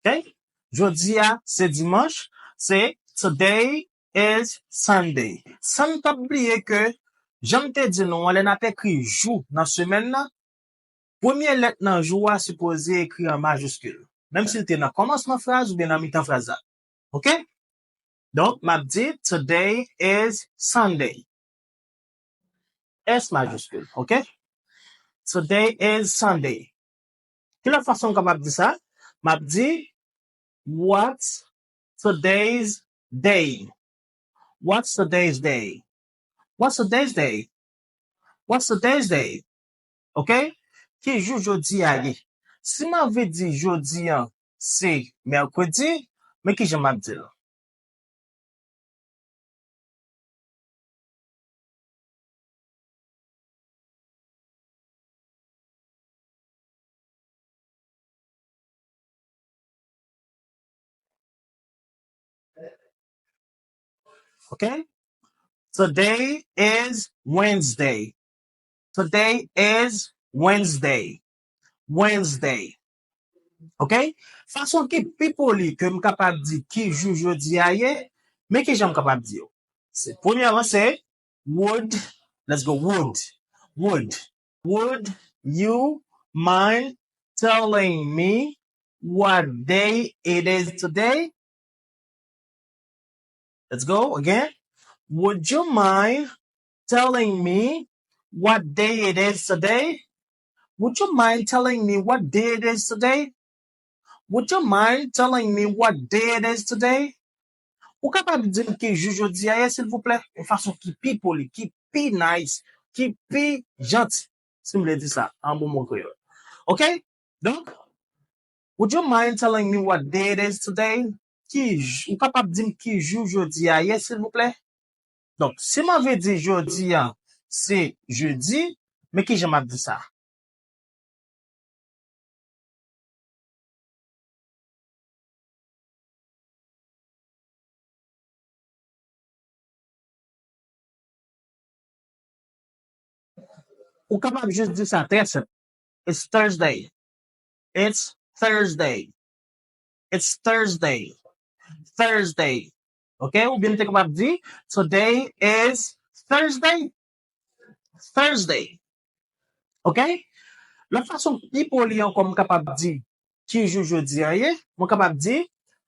Ok? Jodi a, se dimanch, se today is Sunday. San n p ap bliye ke, jan m te di nou an, lè n ap ekri jou nan semèn nan, premye lèt nan jou a sipoze ekri an majiskil. Menm si l te nan kòmansman fraz oubyen nan mitan fraz la. Oke? Donk, m ap di, today is Sunday. S majiskil, oke? Today is Sunday. Ki lòt fason m kapab di sa? M ap di, what's today's day? What's today's day? What's today's day? What's today's day? Oke? Ki jou jodi a ye? Si m anvi di jodi a se mèkredi, men ki jan m ap di l? Ok? Today is Wednesday. Today is Wednesday. Wednesday. Ok? Fason ki pi poli ke m kapab di ki jou jodi a ye, men ki jan m kapab di yo. Se, premyèman, se would. Let's go. Would. Would. Would you mind telling me what day it is today? Let's go again. Would you mind telling me what day it is today? Would you mind telling me what day it is today? Would you mind telling me what day it is today? Ou kapab di m ki jou jodi a ye, silvouplè? Yon fason ki pi poli, ki pi nice, ki pi janti, si m vle di sa, an bon mo kreyòl. Ok? Donk, would you mind telling me what day it is today? Ki j-, ou kapab di m ki jou jodi a ye, silvouplè? Donk, si m anvi di jodi a se jedi, men ki jan m ap di sa? Ou kapab jis di sa trè senp. It's Thursday. It's Thursday. It's Thursday. Thursday. Ok? Oubyen m te kapab di, today is Thursday. Thursday. Ok? Lòt fason pi poli ankò m kapab di ki jou jodi a ye, mwen kapab di,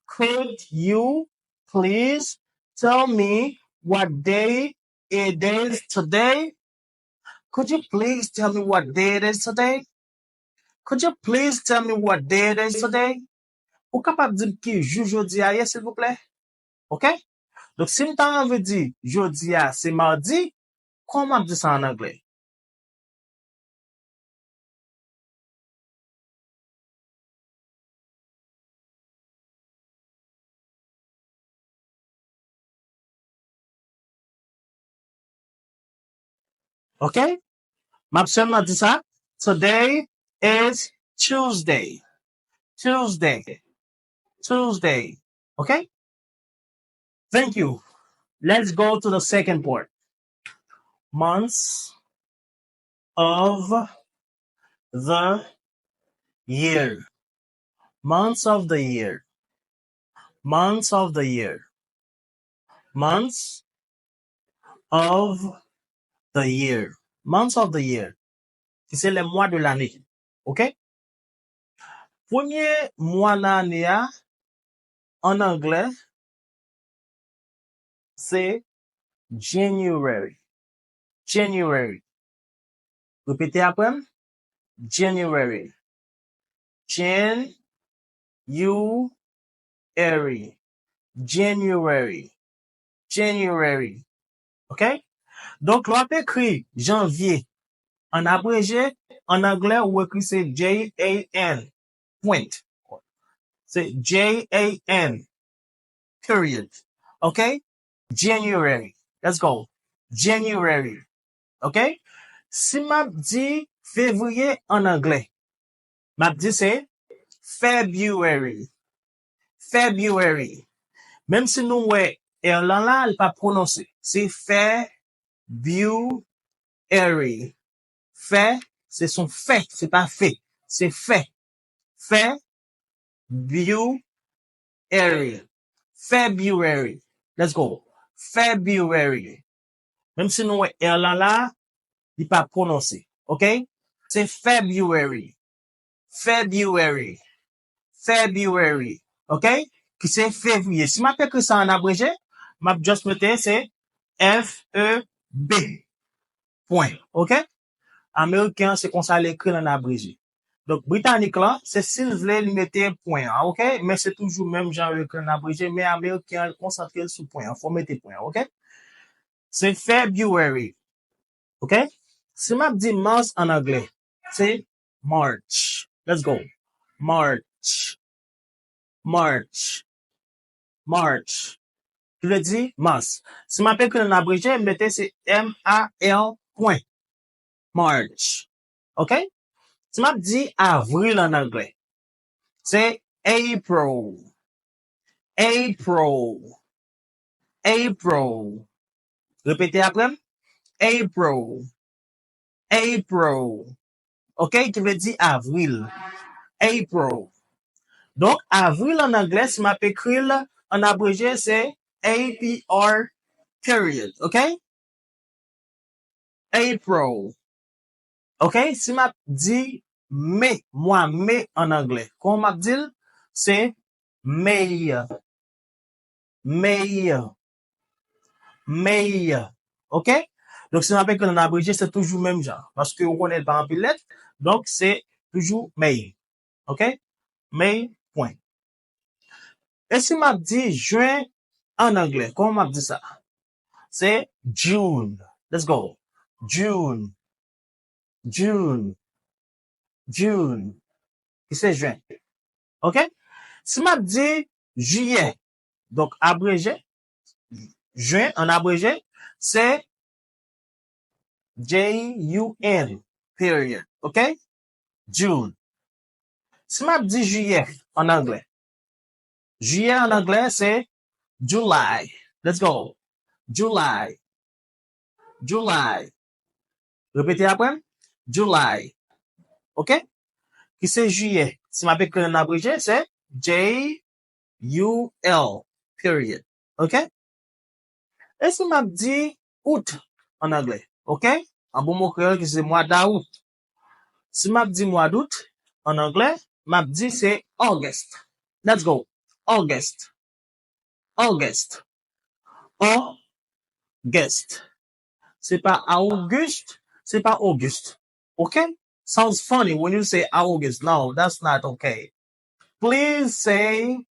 could you please tell me what day it is today? Could you please tell me what day it is today? Could you please tell me what day it is today? Ou kapab di m ki jou jodi a ye, silvouplè? Ok? Donk, si m ta anvi di jodi a se madi, kòman m ap di sa an anglè? Ok? M ap sèlman di sa. Today is Tuesday. Tuesday. Tuesday. Ok? Thank you. Let's go to the second part. Months of the year. Months of the year. Months of the year. Months of the year. Months of the year. Ki se les mois de l'année. Ok? Premye mwa nan ane a, an anglè, se January. January. Repete apre m. January. Jan-, u, ary. January. January. Ok? Donk, lè w ap ekri janvye an abreje, an anglè, ou ekri se J A N. Point. Se J A N. Period. Ok? January. Let's go. January. Ok? Si m ap di fevriye an anglè, m ap di se February. February. Menm si nou wè R lan la, li pa pwononse. Se February. Fè, se son fè, se pa fe. Se fè. Fè, bu, ary. February. Let's go. February. Menm si nou wè R lan la, li pa pwononse. Ok? Se February. February. February, ok? Ki se fevriye. Si m ap ekri sa an abreje, m ap just mete se F E B. Pwen, ok? Ameriken an, se konsa l ekri l an abreje. Donk, britanik lan, se si l vle, li mete pwen an, ok? Men se toujou menm jan yo ekri l an abreje, men ameriken an, l konsantre l sou pwen an. Fò w mete pwen an, ok? Se February, ok? Si m ap di Mars an anglè, se March. Let's go. March. March. March. Ki vle di Mars. Si m ap ekri l an abreje, m mete se M A R pwen. March. Ok? Si m ap di avril an anglè, se April. April. April. Repete apre m. April. April. Ok? Ki vle di avril. April. Donk, avril an anglè, si m ap ekri l an abreje, se A P R period. Ok? April. Ok? Si m ap di me, mwa me an anglè, kòman m ap di l? Se May. May. May. Ok? Donk, si m ap ekri l an abreje, se toujou menm jan. Paske ou konnen l pa anpil lèt. Donk, se toujou May. Ok? May, pwen. E si m ap di jen an anglè, kòman m ap di sa? Se June. Let's go. June. June. June. Ki se jen. Ok? Si m ap di jiyè, donk abreje, jen an abreje, se J U N, period. Ok? June. Si m ap di jiyè an anglè, jiyè an anglè, se July. Let's go. July. July. Repete apre m. July. Ok? Ki se jiyè. Si m ap ekri l an abreje, se J U L. Period. Ok? E si m ap di out an anglè? Ok? An bon mo kreyòl ki se mwa dawout. Si m ap di mwa dout an anglè, m ap di se August. Let's go. August. August. August. Se pa August, se pa August. Ok? Sounds funny when you say August. No, that's not okay. Please say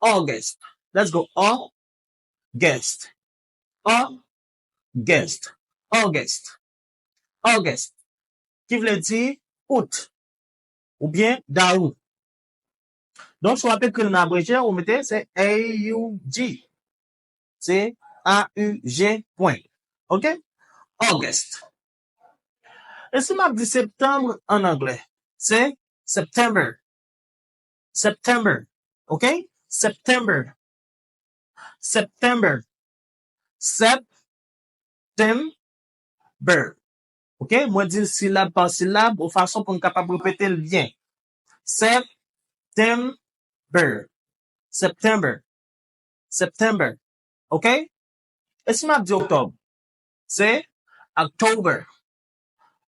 August. Let's go. August. August. August. August. Ki vle di out oubyen dawout. Donk, si w ap ekri l nan abreje, ou mete se A U G. Se A U G, pwen. Ok? August. E si m ap di septanm an anglè? Se September. September. Ok? September. September. September. Ok? Mwen di l silab pa silab, yon fason pou n kapab repete l byen. September. September. September. Ok? E si m ap di oktòb? Se October.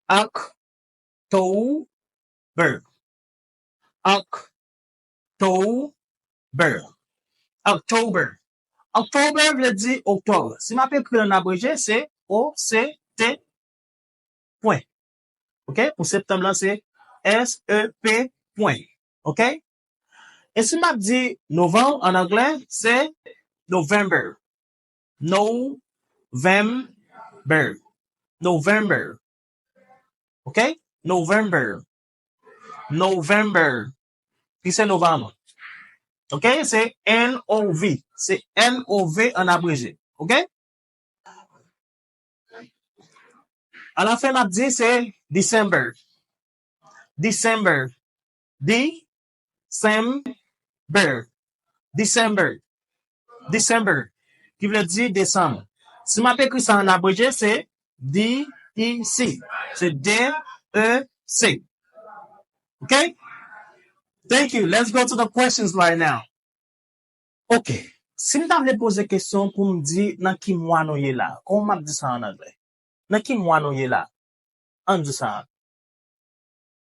October. October. October. October vle di oktòb. Si m ap ekri l an abreje, se O C T, pwen. Ok? Pou septanm lan, se S E P, pwen. Ok? E si m ap di novanm an anglè, se November. November. November. Ok? November. November. Ki se novanm. Ok? Se N O V. Se N O V an abreje. Ok? Alafen, n ap di se December. December. December. December. December. Ki vle di desanm. Si m ap ekri sa an abreje, se D E C. Se D E C. Ok? Thank you. Let's go to the questions right now. Ok. Si m ta vle poze kesyon pou m di nan ki mwa nou ye la, kòman m ap di sa an anglè? Nan ki mwa nou ye la? Ann di sa.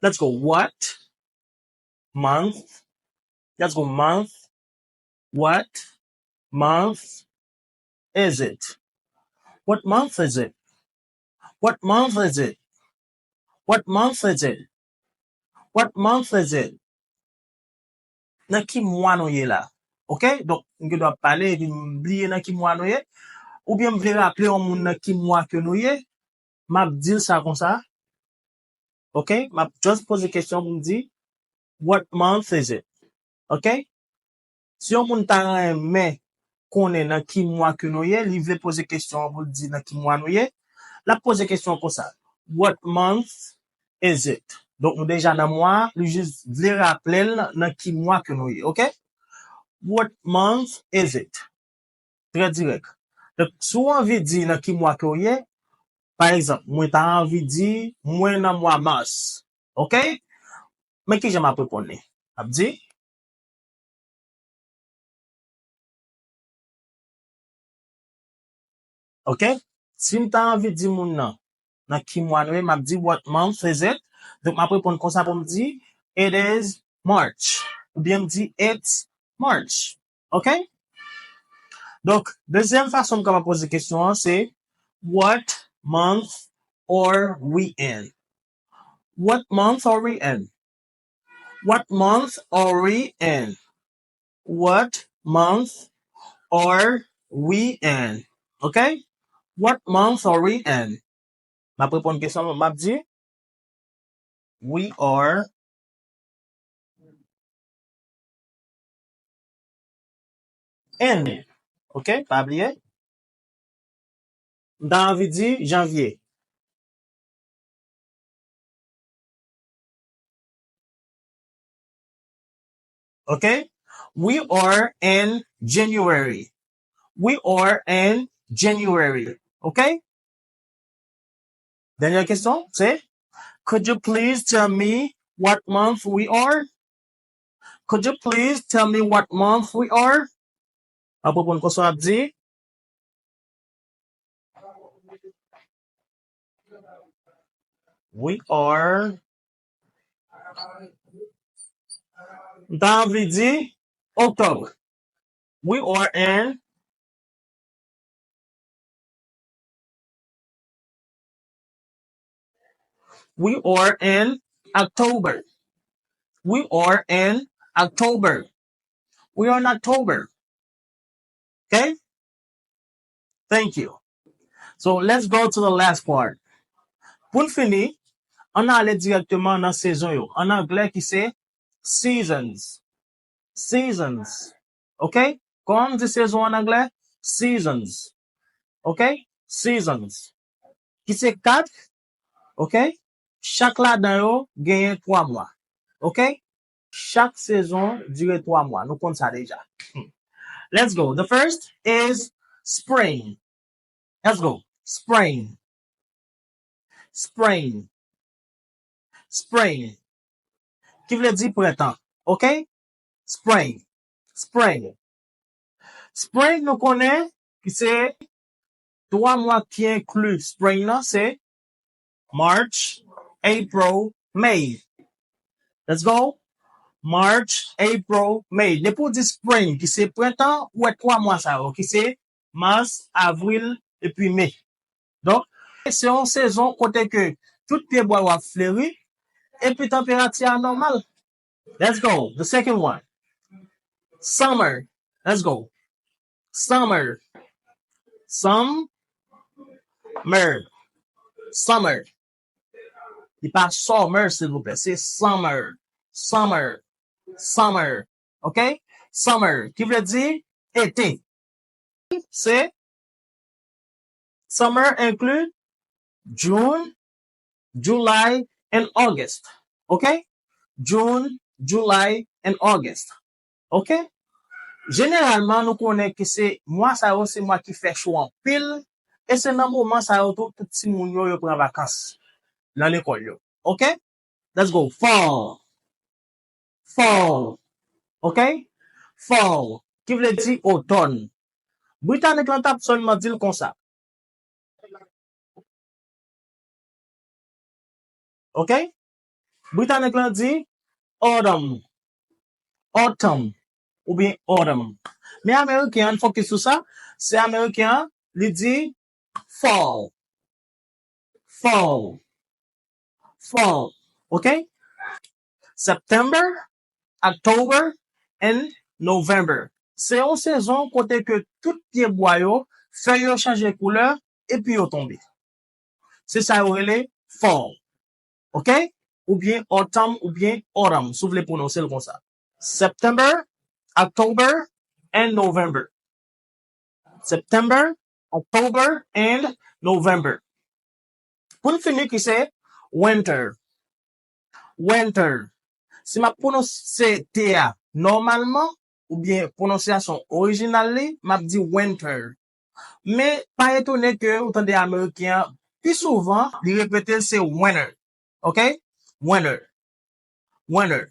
Let's go. What month Let's go. Month. What month is it? What month is it? What month is it? What month is it? What month is it? Nan ki mwa nou ye la? Ok? Donk, m gen dwa ap pale epi m bliye nan ki mwa nou ye. Oubyen m vle raple yon moun nan ki mwa ke nou ye. M ap di l sa konsa. Ok? M ap just poze kesyon pou m di, what month is it? Ok? Si yon moun ta renmen konnen nan ki mwa ke nou ye, li vle poze kesyon an pou l di nan ki mwa nou ye, l ap poze kesyon an konsa, what month is it? Donk, nou deja nan mwa a, li jis vle raple l nan ki mwa ke nou ye, ok? What month is it? Trè dirèk. Donk, si w anvi di nan ki mwa ke w ye, pa egzanp, mwen ta anvi di, mwen nan mwa mas, ok? Men kijan m ap reponn li? M ap di, ok? Si m ta anvi di moun nan, nan ki mwa nou ye, m ap di, what month is it? Donk, m ap reponn konsa pou m di, it is March. Oubyen m di, it's March. Ok? Donk, dezyèm fason m kapab poze kesyon an, se, what month are we in? What month are we in? What month are we in? What month are we in? Ok? What month are we in? M ap reponn kesyon an, m ap di, we are in. Ok? Pa bliye. M ta anvi di janvye. Ok? We are in January. We are in January. Ok? Dènyè kesyon, se, could you please tell me what month we are? Could you please tell me what month we are? M ap reponn konsa w ap di, we are, m ta anvi di October. We are in, we are in October. We are in October. We are in October. Ok? Thank you. So let's go to the last part. Pou n fini, ann ale dirèkteman nan sezon yo. An anglè ki se seasons. Seasons. Ok? Kòman m di sezon an anglè? Seasons. Ok? Seasons. Ki se kat. Ok? Chak ladan yo genyen twa mwa. Ok? Chak sezon dire twa mwa. Nou konn sa deja. Let's go. The first is spring. Let's go. Spring. Spring. Spring. Ki vle di prentan. Ok? Spring. Spring. Spring, nou konnen ki se twa mwa ki enkli spring nan, se March, April, May. Let's go. March, April, May. Depi w di spring, ki se prentan, ou wè twa mwa sa yo, ki se mas, avril, epi me. Donk, se yon sezon kote ke tout pyebwa yo ap fleri, epi tanperati a nòmal. Let's go. The second one. Summer. Let's go. Summer. Summer. Summer. Li pa summer, silvouplè. Se summer. Summer. Summer. Ok? Summer. Ki vle di ete. Se summer include June, July, and August. Ok? June, July, and August. Ok? Jeneralman, nou konnen ke se mwa sa yo, se mwa ki fè cho anpil, e se nan moman sa yo tou, tout timoun yo, yo pran vakans nan lekòl yo. Ok? Let's go. Fall. Fall. Ok? Fall. Ki vle di otòn. Britanik lan t ap sèlman di l konsa. Ok? Britanik lan di autumn. autumn oubyen autumn. Men Ameriken an, focus sou sa, se Ameriken an, li di fall. Fall. Fall. Ok? September, October, and November. Se yon sezon kote ke tout pye bwa yo, fèy yo chanje koulè, epi yo tonbe. Se sa yo rele fall. Ok? Oubyen autumn, oubyen autumn, si w vle pwononse l konsa. September, October, and November. September, October, and November. Pou n fini, ki se winter. Winter. Si m ap pwononse T a nòmalman, oubyen pwononsyasyon orijinal li, m ap di winter. Men, pa etone ke ou tande Ameriken an, pi souvan, li repete l se winter. Ok? Winter. Winter.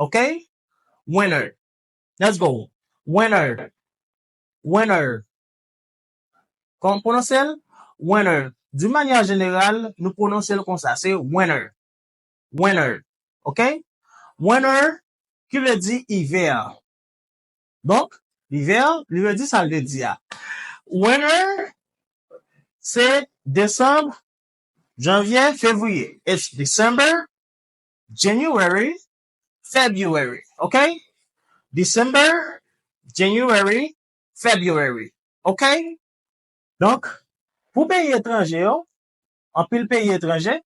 Ok? Winter. Let's go. Winter. Winter. Kòman pwononse l? Winter. D'une manière générale, nou pwononse l konsa, se winter. Winter. Ok? Winter, ki vle di ivè. Donk, ivè, li vle di sa l vle di a. Winter, se desanm, janvye, fevriye. It's December, January, February. Ok? December, January, February. Ok? Donk, pou peyi etranje yo, anpil peyi etranje,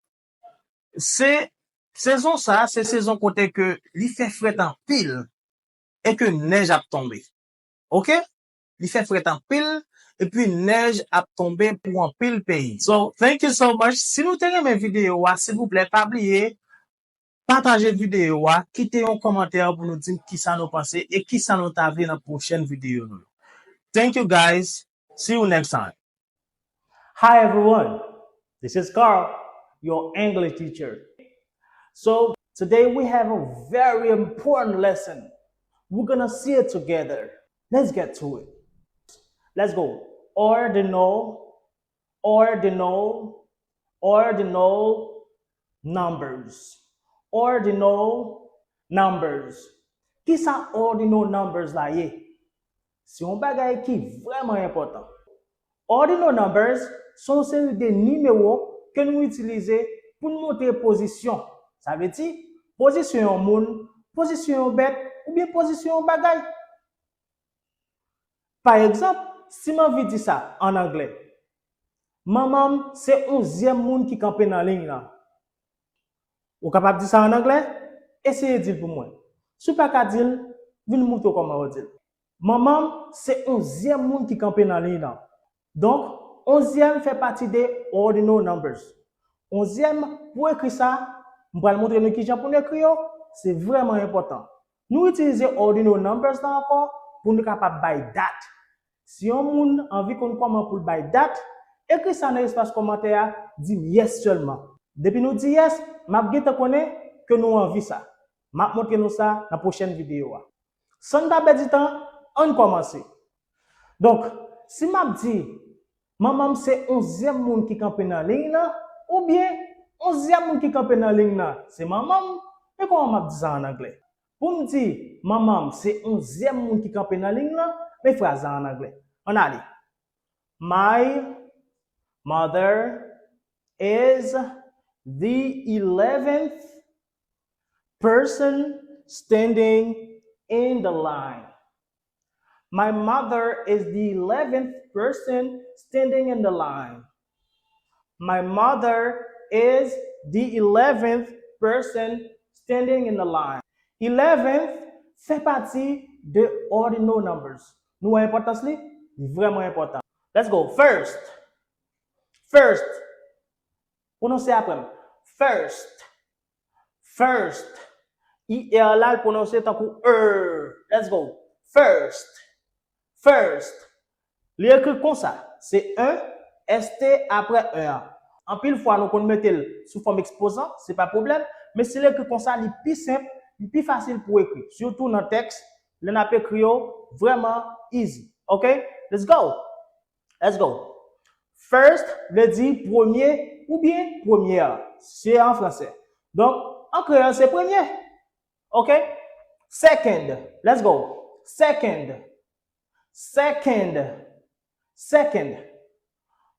se sezon sa, se sezon kote ke li fè frèt anpil e ke nèj ap tonbe. Ok? Li fè frèt anpil epi nèj ap tonbe pou anpil peyi. So, thank you so much. Si nou te renmen videyo a, silvouplè, pa bliye pataje videyo a, kite yon kòmantè pou nou di m kisa nou panse e kisa nou ta vle nan pwochèn videyo nou yo. Thank you guys. See you next time. Hi everyone, this is Carl, your English teacher. So today we have a very important lesson. We're gonna see it together. Let's get to it. Let's go. Ordinal, ordinal, ordinal numbers. Ordinal numbers. Kisa ordinal numbers la ye? Se yon bagay ki vrèman enpòtan. Ordinal numbers se yon seri de nimewo ke nou itilize pou n montre pozisyon. Sa vle di, pozisyon yon moun, pozisyon yon bèt, oubyen pozisyon yon bagay. Pa egzanp, si m anvi di sa ann anglè, manman m se onzyèm moun ki kanpe nan liy lan. Ou kapab di sa ann anglè? Eseye di l pou mwen. Si w pa ka di l, vin moutre w kòman yo di l. Manman m se onzyèm moun ki kanpe nan liy lan. Donk, onzyèm fè pati de ordinal numbers. Onzyèm, pou ekri sa, m pral montre nou kijan pou n ekri yo, se vrèman enpòtan. Nou itilize ordinal numbers la ankò pou nou kapab bay dat. Si yon moun anvi konn kòman pou l bay dat, ekri sa nan espas kòmantè a, di m yes sèlman. Depi nou di yes, m ap gentan konnen ke nou anvi sa. M ap montre nou sa nan pwochèn videyo a. San n pa pèdi tan, ann kòmanse. Donk, si m ap di, manman m se onzyèm moun ki kanpe nan liy lan, oubyen onzyèm moun ki kanpe nan liy lan, se manman m, men kòman m ap di sa ann anglè? Pou m di, manman m se onzyèm moun ki kanpe nan liy lan, men fraz la ann anglè. Ann ale. My mother is the eleventh person standing in the line. My mother is the eleventh person standing in the line. My mother is the eleventh person standing in the line. Eleventh fè pati de ordinal numbers. Nou wè enpòtans li? Li vrèman enpòtan. Let's go. First. First. Pwononse apre m. First. First. I R la, l pwononse tankou er. Let's go. First. First. Li ekri konsa. Se en, S T apre en an. Anpil fwa, nou konn mete l sou fòm ekspozan, se pa pwoblèm, men si l ekri konsa, li pi senp, li pi fasil pou ekri. Sitou nan tèks, lè n ap ekri yo, vrèman easy. Ok? Let's go! Let's go. First vle di premye oubyen premyè. Se an fransè. Donk, an kreyòl, se premye. Ok? Second. Let's go. Second. Second. Second.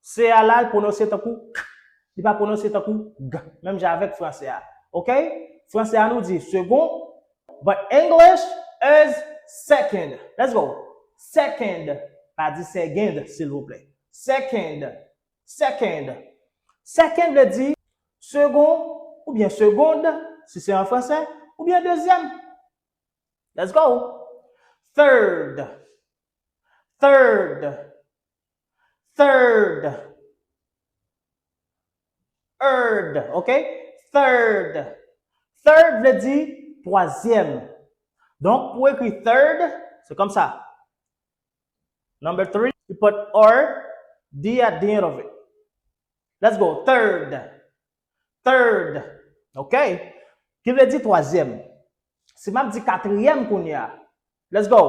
C a la, l pwononse tankou k. Li pa pwononse tankou g. Menm jan avèk franse a. Ok? Franse a nou di second. But English is second. Let's go. Second. Pa di second, silvouplè. Second. Second. Second vle di second oubyen segonn, si se an franse, oubyen dezyèm. Let's go. Third. Third. Third. Third. Ok? Third. Third vle di twazyèm. Donk, pou ekri third, se konsa. Number three, you put R D at the end of it. Let's go. Third. Third. Ok? Ki vle di twazyèm. Si m ap di katriyèm kounye a. Let's go.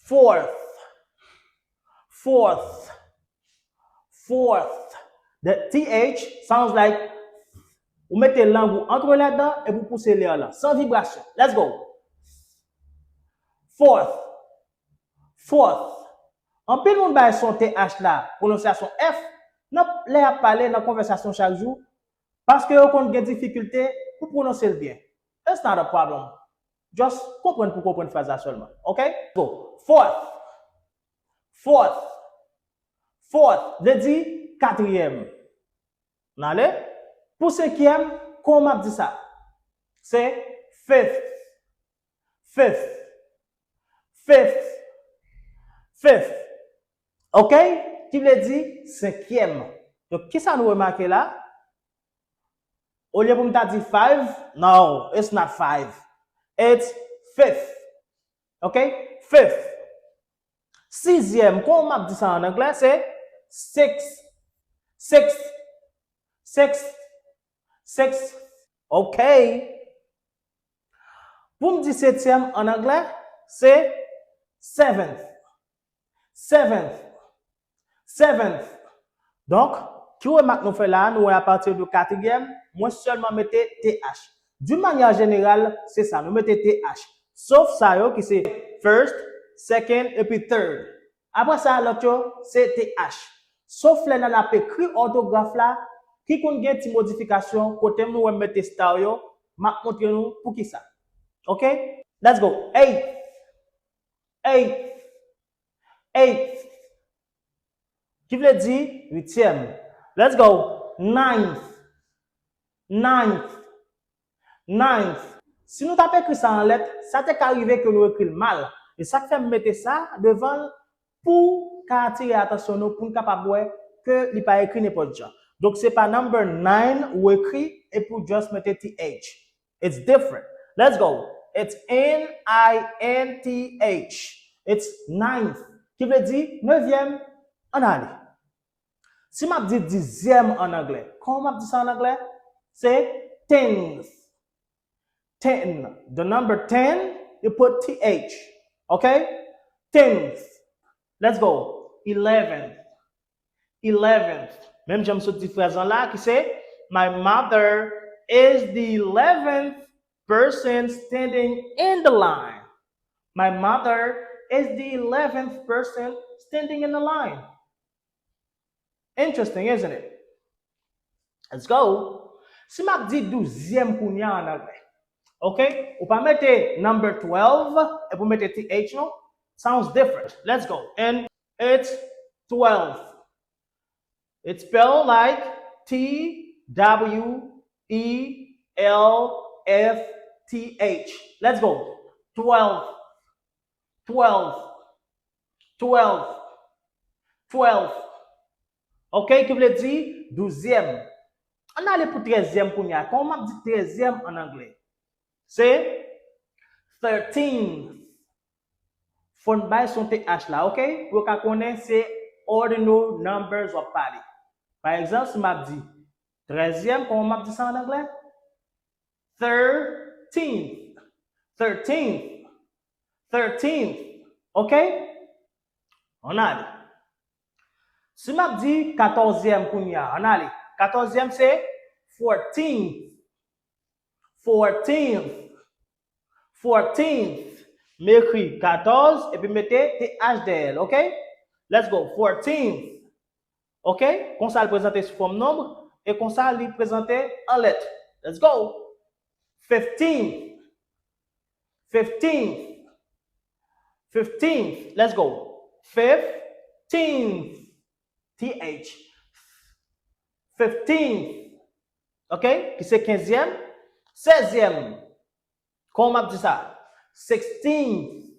Fourth. Fourth. Fourth. The T H sounds like ou mete lang ou antre ladan epi ou pouse lè a lan, san vibrasyon. Let's go. Fourth. Fourth. Anpil moun bay son T H la pwononsyasyon F nan lè y ap pale nan konvèsasyon chak jou, paske yo konn gen difikilte pou pwononse l byen. It's not a problem. Just konprann pou konprann fraz la sèlman. Ok? Go. Fourth. Fourth. Fourth vle di katriyèm. N ale. Pou senkyèm, kòman m ap di sa? Se fifth. Fifth. Fifth. Fifth. Ok? Ki vle di senkyèm. Donk, kisa nou remake la? Olye pou m ta di five, no, it's not five. It's fifth. Ok? Fifth. Sizyèm, kòman m ap di sa an anglè? Se six. Six. Six. Six. Ok. Pou m di setyèm an anglè, se seventh. Seventh. Seventh. Donk, ki remak nou fè la a? Nou wè apati de katriyèm, mwen sèlman mete T H. D'une manière générale, se sa, nou mete T H. Sof sa yo ki se first, second, epi third. Apre sa, lòt yo, se T H. Sof lè n al ap ekri òtograf la, ki konn gen ti modifikasyon, kote nou wè m mete star yo, m ap montre nou poukisa. Ok? Let's go. Eight. Eight. Eight. Ki vle di uityèm. Let's go. Ninth. Ninth. Ninth. Si nou t ap ekri sa an lèt, sa te ka rive ke nou ekri l mal. E sa k fè m mete sa devan l pou ka atire atansyon nou, pou n kapab wè ke li pa ekri nenpòt jan. Donk, se pa number nine ou ekri epi w just mete T H. It's different. Let's go. It's N I N T H. It's ninth. Ki vle di nevyèm. Ann ale. Si m ap di dizyèm an anglè, kòman m ap di sa an anglè? Se tenth. Ten. The number ten, you put T H. Ok? Tenth. Let's go. Eleventh. Eleventh. Menm jan m sot di fraz lan la, ki se, My mother is the eleventh person standing in the line. My mother is the eleventh person standing in the line. Interesting, isn't it? Let's go. Si m ap di douzyèm kounye a an anglè. Ok? Ou pa mete number twelve epi w mete T H, non? Sounds different. Let's go. And it's twelve. It's spelled like T W E L F T H. Let's go. Twelve. Twelve. Twelve. Twelve. Ok, ki vle di douzyèm. Ann ale pou trèzyèm kounye a. Kòman m ap di trèzyèm an anglè? Se thirteenth. Fò n bay son T H la, ok? Pou yo ka konnen se ordinal numbers w ap pale. Pa egzanp, si m ap di trèzyèm, kòman m ap di sa an anglè? Thirteenth. Thirteenth. Thirteenth. Ok? Ann ale. Si m ap di katòzyèm kounye a, ann ale. Katòzyèm se fourteenth. Fourteenth. Fourteenth. M ekri katòz epi m mete T H dèyè l, ok? Let's go. Fourteenth. Ok? Konsa l prezante sou fòm nonb e konsa li prezante an lèt. Let's go. Fifteenth. Fifteenth. Fifteenth. Let's go. Fifteenth. T H. Fifteenth. Ok? Ki se kenzyèm. Sèzyèm. Kòman m ap di sa? Sixteenth.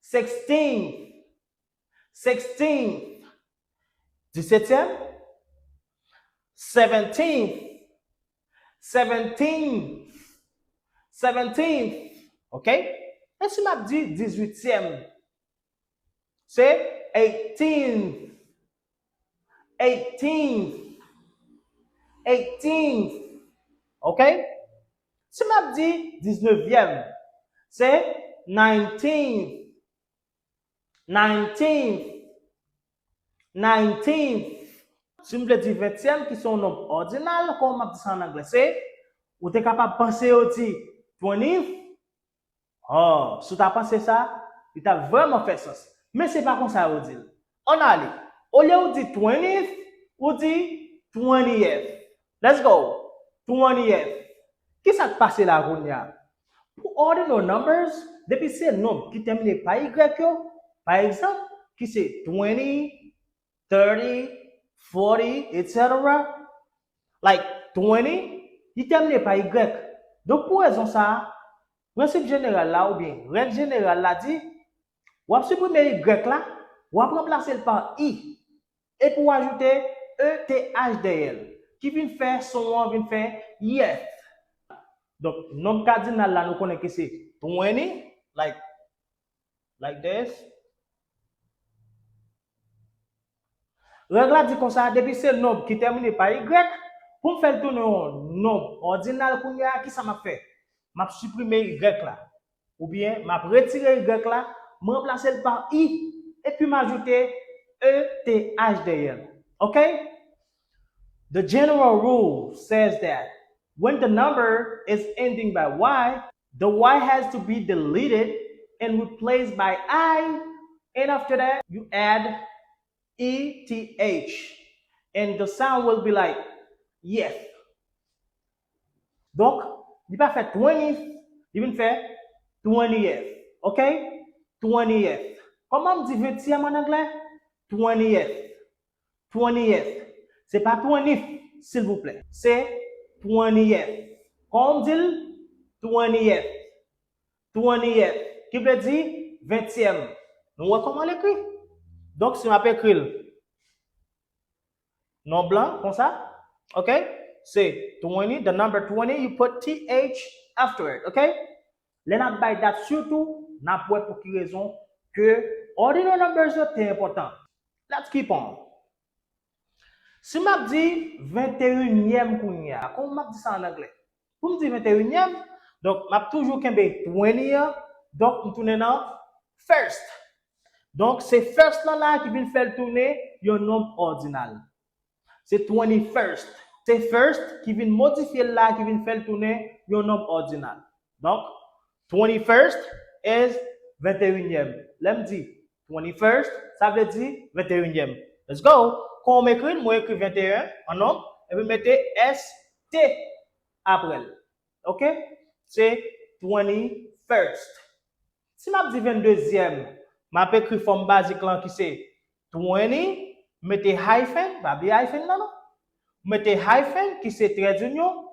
Sixteenth. Sixteenth. Disetyèm. Seventeenth. Seventeenth. Seventeenth. Ok? E si m ap di dizuityèm? Se eighteenth. Eighteenth. Eighteenth. Ok? Si m ap di diznèvyèm, se nineteenth. Nineteenth. Nineteenth. Si m vle di ventyèm, ki se yon nonb òdinal, kòman m ap di sa an anglè? Se, ou te kapab panse yo di twentieth. Oh, si w ta panse sa, li t ap vrèman fè sans. Men se pa konsa yo di l. Ann ale. Olye ou di twentieth, ou di twentieth. Let's go. Twentieth. Kisa k pase la kounye a? Pou ordinal numbers, depi se nonb ki tèmine pa Y yo, pa egzanp, ki se twenty, thirty, forty, et cetera. Like twenty, li tèmine pa Y. Donk, pou rezon sa a, prensip jeneral la oubyen règ jeneral la di, w ap siprime Y la, w ap ranplase l pa I, epi w ajoute E T H dèyè l, ki vin fè son an vin fè yeth. Donk, nonb kadinal la, nou konnen ke se twenty, like, like this. Règ la di konsa, depi se nonb ki tèmine pa Y, pou m fè l tounen yon nonb òdinal kounye a, kisa m ap fè? M ap siprime Y la. Oubyen, m ap retire Y la, m ranplase l pa I, epi m ajoute E T H dèyè l. Ok? The general rule says that when the number is ending by Y, the Y has to be deleted and replaced by I, and after that, you add E T H, and the sound will be like yeth. Donk, li pa fè twentieth, li vin fè twentieth. Ok? Twentieth. Kòman m di ventyèm an anglè? Twentieth. Twentieth. Se pa twentieth, silvouplè. Se twentieth. Kòman m di l? Twentieth. Twentieth. Ki vle di ventyèm. Nou wè kòman l ekri? Donk, si m ap ekri l non blan, konsa, ok? Se twenty, the number twenty, you put T H after it, ok? Lè n ap bay dat sitou, n ap wè pou ki rezon ke ordinal numbers yo te enpòtan. Let's keep on. Si m ap di venteyinyèm kounye a, kòman m ap di sa an anglè? Pou m di venteyinyèm, donk, m ap toujou kenbe twenty an, donk, m tounen nan first. Donk, se first lan la ki vin fè l tounen yon nonb òdinal. Se twenty-first. Se first ki vin modifye l la, ki vin fè l tounen yon nonb òdinal. Donk, twenty-first is venteyinyèm. Lè m di twenty-first, sa vle di venteyinyèm. Let's go. Kòman m ekri l? Mwen ekri venteyen an nonb, epi m mete S T apre l. Ok? Se twenty-first. Si m ap di venndezyèm, m ap ekri fòm bazik lan ki se twenty, mete hyphen, pa bliye hyphen nan non. Mete hyphen ki se trè dinyon,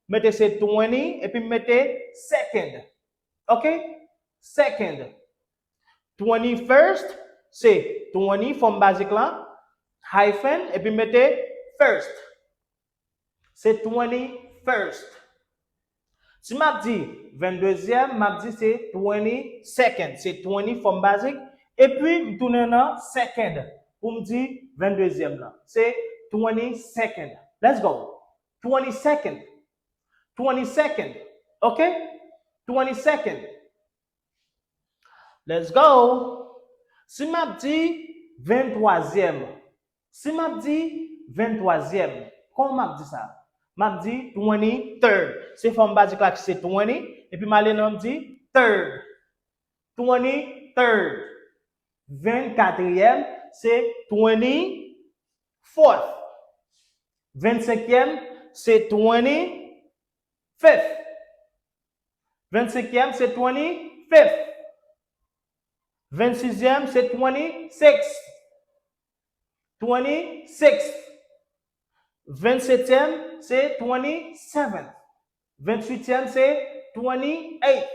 mete se twenty, epi m mete second. Ok? Second. Twenty-first, se twenty, fòm bazik lan, hyphen, epi m mete first. Se twenty-first. Si m ap di venndezyèm, m ap di se twenty-second. Se twenty fòm bazik. Epi m tounen nan second pou m di venndezyèm lan. Se twenty-second. Let's go. Twenty-second. Twenty-second. Ok? Twenty-second. Let's go. Si m ap di venntwazyèm, si m ap di venntwazyèm, kòman m ap di sa? M ap di twenty-third. Se fòm bazik la ki se twenty, epi m ale nan m di twenty-third. Twenty-third. Vennkatriyèm, se twenty-fourth. Vennsenkyèm, se twenty-fifth. Vennsenkyèm, se twenty-fifth. Vennsizyèm, se twenty-sixth. Twenty-sixth. Vennsetyèm, se twenty-seventh. Venntuityèm, se twenty-eighth.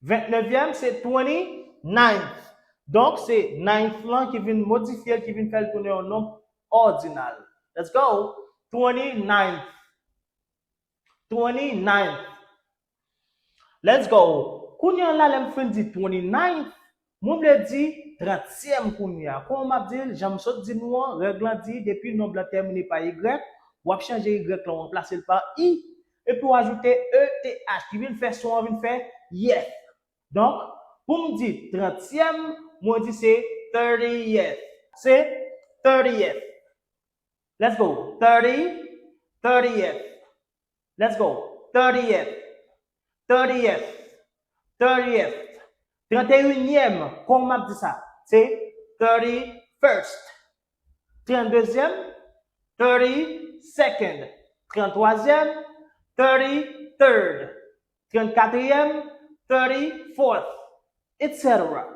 Vennnevyèm, se twenty-ninth. Donk, se ninth lan ki vin modifye l, ki vin fè l tounen yon nonb òdinal. Let's go. Twenty-ninth. Twenty-ninth. Let's go. Kounye a la, lè m fin di twenty-ninth, mwen vle di trantyèm kounye a. Kòman m ap di l? Jan m sot di nou an, règ lan di, depi nonb lan tèmine pa Y, w ap chanje Y lan, w ranplase l pa I, epi w ajoute E T H, ki vin fè son an vin fè yèth. Donk, pou m di trantyèm, mwen di se thirtieth. Se thirtieth. Let's go. Thirty, thirtieth. Let's go. Thirtieth. Thirtieth. Thirtieth. Trannteyinyèm, kòman m ap di sa? Se thirty-first. Tranndezyèm, thirty-second. Tranntwazyèm, thirty-third. Trannkatriyèm, thirty-fourth, et cetera.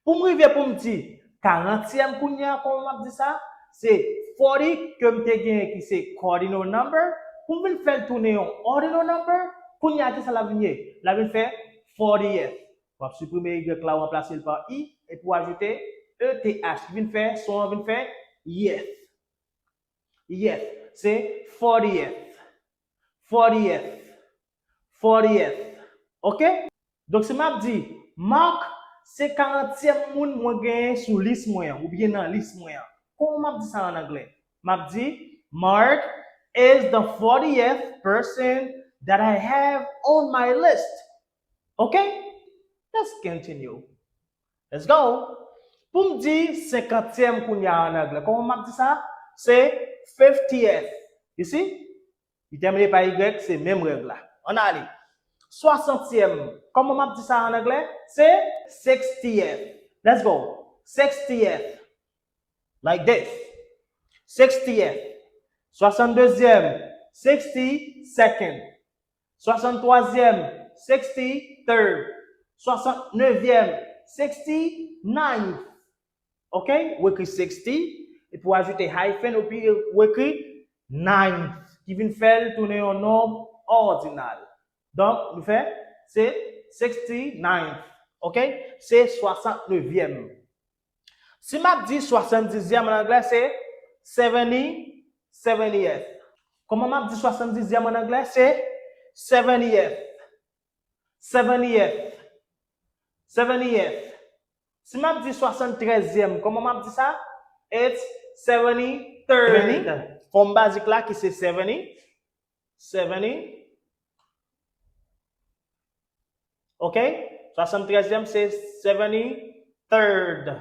Pou m rive pou m di karantyèm kounye a, kòman m ap di sa? Se forty ke m te genyen ki se cardinal number, pou m vin fè l tounen yon ordinal number, kounye a ki sa l ap vin ye? L ap vin fè fortieth. W ap siprime Y la, w ranplase l pa I, epi w ajoute E T H, ki vin fè, son an vin fè, yeth. Yeth, se fortieth. Fortieth. Fortieth. Ok? Donk, si m ap di, Mark se karantyèm moun mwen genyen sou lis mwen an, oubyen nan lis mwen an. Kòman m ap di sa an anglè? M ap di, Mark is the fortieth person that I have on my list. Ok? Let's continue. Let's go. Pou m di senkantyèm kounye a an anglè, kòman m ap di sa? Se fiftieth. You see? Li tèmine pa Y, se menm règ la. Ann ale. Swasantyèm, kòman m ap di sa an anglè? Se sixtieth. Let's go. Sixtieth. Like this. Sixtieth. Swasanndezyèm, sixty-second. Swasanntwazyèm, sixty-third. Swasantnevyèm, sixty-ninth. Ok? Ou ekri sixty, epi w ajoute hyphen, epi ou ekri ninth, ki vin fè l tounen yon nonb òdinal. Donk, nou fè, se sixty-ninth. Ok? Se swasantnevyèm. Si m ap di swasanndizyèm an anglè, se seventy, seventieth. Kòman m ap di swasanndizyèm an anglè? Se seventieth. Seventieth. Seventieth. Si m ap di swasanntrèzyèm, kòman m ap di sa? It's seventy-third. Fòm bazik la ki se seventy. Seventy. Ok? Swasanntrèzyèm se seventy-third.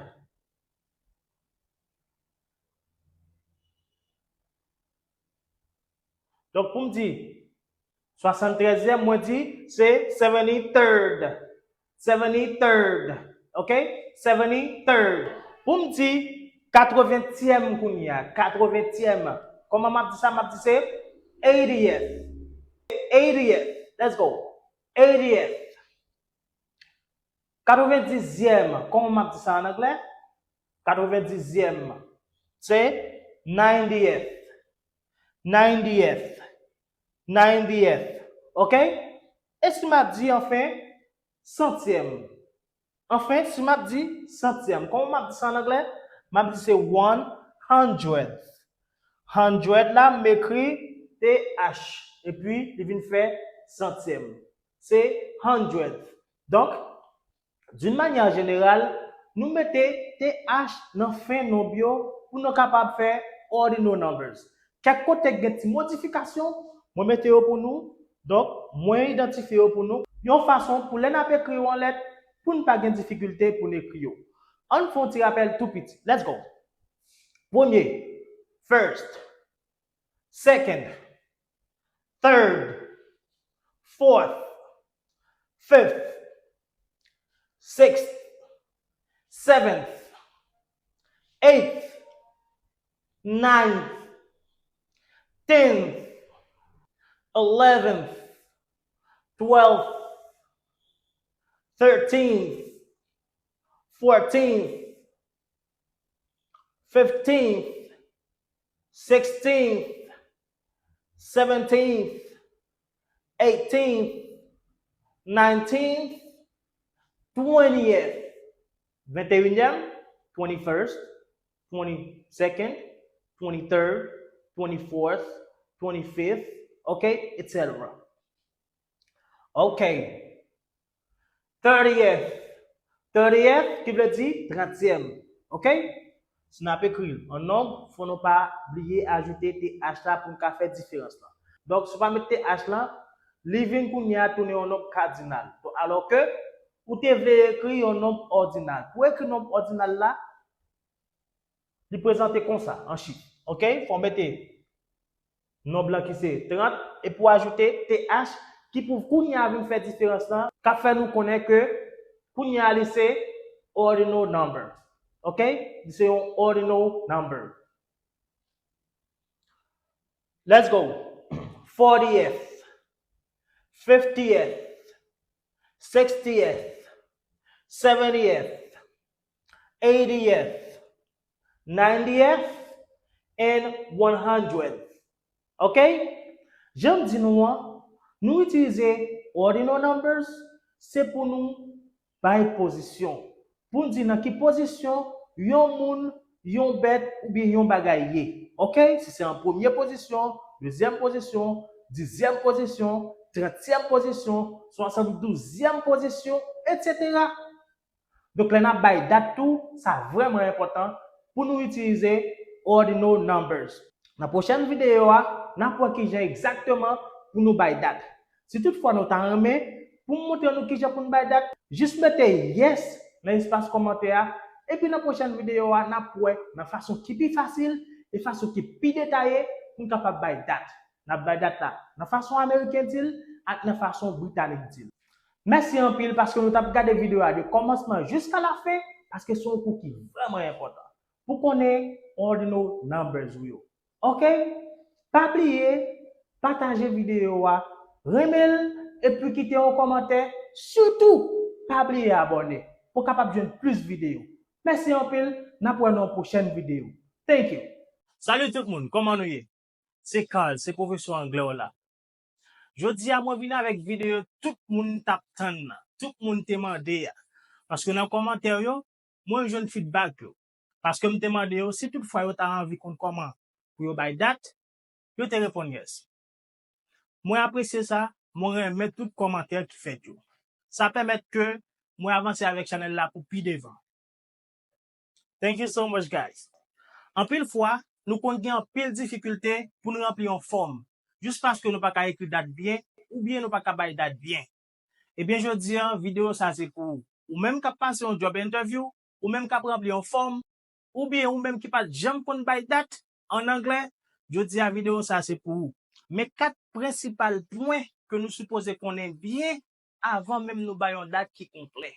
Donk, pou m di swasanntrèzyèm, mwen di se seventy-third. Seventy-third. Ok? Seventy-third. Pou m di katreventyèm kounye a, katreventyèm. Kòman m ap di sa? M ap di se eightieth. Eightieth. Let's go. Eightieth. Katrevendizyèm, kòman m ap di sa an anglè? Katrevendizyèm, se ninetieth. Ninetieth. Ninetieth. Ok? E si m ap di anfen, santyèm? Anfen, si m ap di santyèm, kòman m ap di sa an anglè? M ap di se one hundred. Hundred la, m ekri T H, epi li vin fè santyèm. Se hundred. Donk, d'une manière générale, nou mete T H nan fen nonb yo pou nou kapab fè ordinal numbers. Kèk kote gen ti modifikasyon, mwen mete yo pou nou. Donk, mwen idantifye yo pou nou, yon fason pou lè n ap ekri yo an lèt, pou n pa gen difikilte pou n ekri yo. Ann fè yon ti rapèl tou piti. Let's go. Premye, first, second, third, fourth, fifth, sixth, seventh, eighth, ninth, tenth, eleventh, twelfth, thirteenth, fourteenth, fifteenth, sixteenth, seventeenth, eighteenth, nineteenth, twentieth, venteyinyèm, twenty-first, twenty-second, twenty-third, twenty-fourth, twenty-fifth, ok, et cetera. Ok. Thirtieth. Thirtieth ki vle di trantyèm. Ok? Si n ap ekri l an nonb, fò nou pa bliye ajoute T H la pou n ka fè diferans lan. Donk, si w pa met T H lan, li vin kounye a tounen yon nonb kadinal. Donk, alò ke ou te vle ekri yon nonb òdinal. Pou ekri nonb òdinal la, li prezante konsa, an chif. Ok? Fò w mete nonb lan ki se trant, epi w ajoute T H ki pou kounye a vin fè diferans lan, k ap fè nou konnen ke kounye a li se ordinal number. Ok? Li se yon ordinal number. Let's go. Fortieth, fiftieth, sixtieth, seventieth, eightieth, ninetieth, and one hundredth. Ok? Jan m di nou an, nou itilize ordinal numbers, se pou nou bay pozisyon. Pou n di nan ki pozisyon yon moun, yon bèt oubyen yon bagay ye. Ok? Si se an premye pozisyon, dezyèm pozisyon, dizyèm pozisyon, trantyèm pozisyon, swasanndouzèm pozisyon, et cetera. Donk, lè n ap bay dat tou, sa vrèman enpòtan pou nou itilize ordinal numbers. Nan pwochèn videyo a, n ap wè kijan egzakteman pou nou bay dat. Si toutfwa nou ta renmen pou m montre nou kijan pou n bay dat, jis mete yes nan espas kòmantè a, epi nan pwochèn videyo a, n ap wè nan fason ki pi fasil e fason ki pi detaye pou n kapab bay dat. N ap bay dat la nan fason ameriken di l ak nan fason britanik di l. Mèsi anpil paske nou t ap gade videyo a de kòmansman jiska lafen, paske se yon kou ki vrèman enpòtan pou konnen ordinal numbers ou yo. Ok? Pa bliye pataje videyo a, renmen l, epi kite yon kòmantè. Sitou, pa bliye abòne pou w kapab jwenn plis videyo. Mèsi anpil, n ap wè nan yon pwochèn videyo. Thank you. Salut tout moun, kòman nou ye? Se Carl, se pwofesè anglè w la. Jodi a, mwen vin avèk videyo tout moun t ap tann nan, tout moun te mande a. Paske nan kòmantè yo, mwen jwenn feedback yo. Paske m te mande yo si toutfwa yo ta anvi konn kòman pou yo bay dat, yo te reponn yes. Mwen apresye sa, mwen renmen tout kòmantè ki fèt yo. Sa pèmèt ke mwen avanse avèk chanèl la pou pi devan. Thank you so much, guys. Anpil fwa, nou konn gen anpil difikilte pou nou ranpli yon fòm, jis paske nou pa ka ekri dat byen, oubyen nou pa ka bay dat byen. Ebyen, jodi a, videyo sa se pou ou. Ou menm k ap pase yon job interview, ou menm k ap ranpli yon fòm, oubyen ou menm ki pa t janm konn bay dat an anglè, jodi a, videyo sa se pou ou. Men kat prensipal pwen ke nou sipoze konnen byen avan menm nou bay yon dat ki konplè.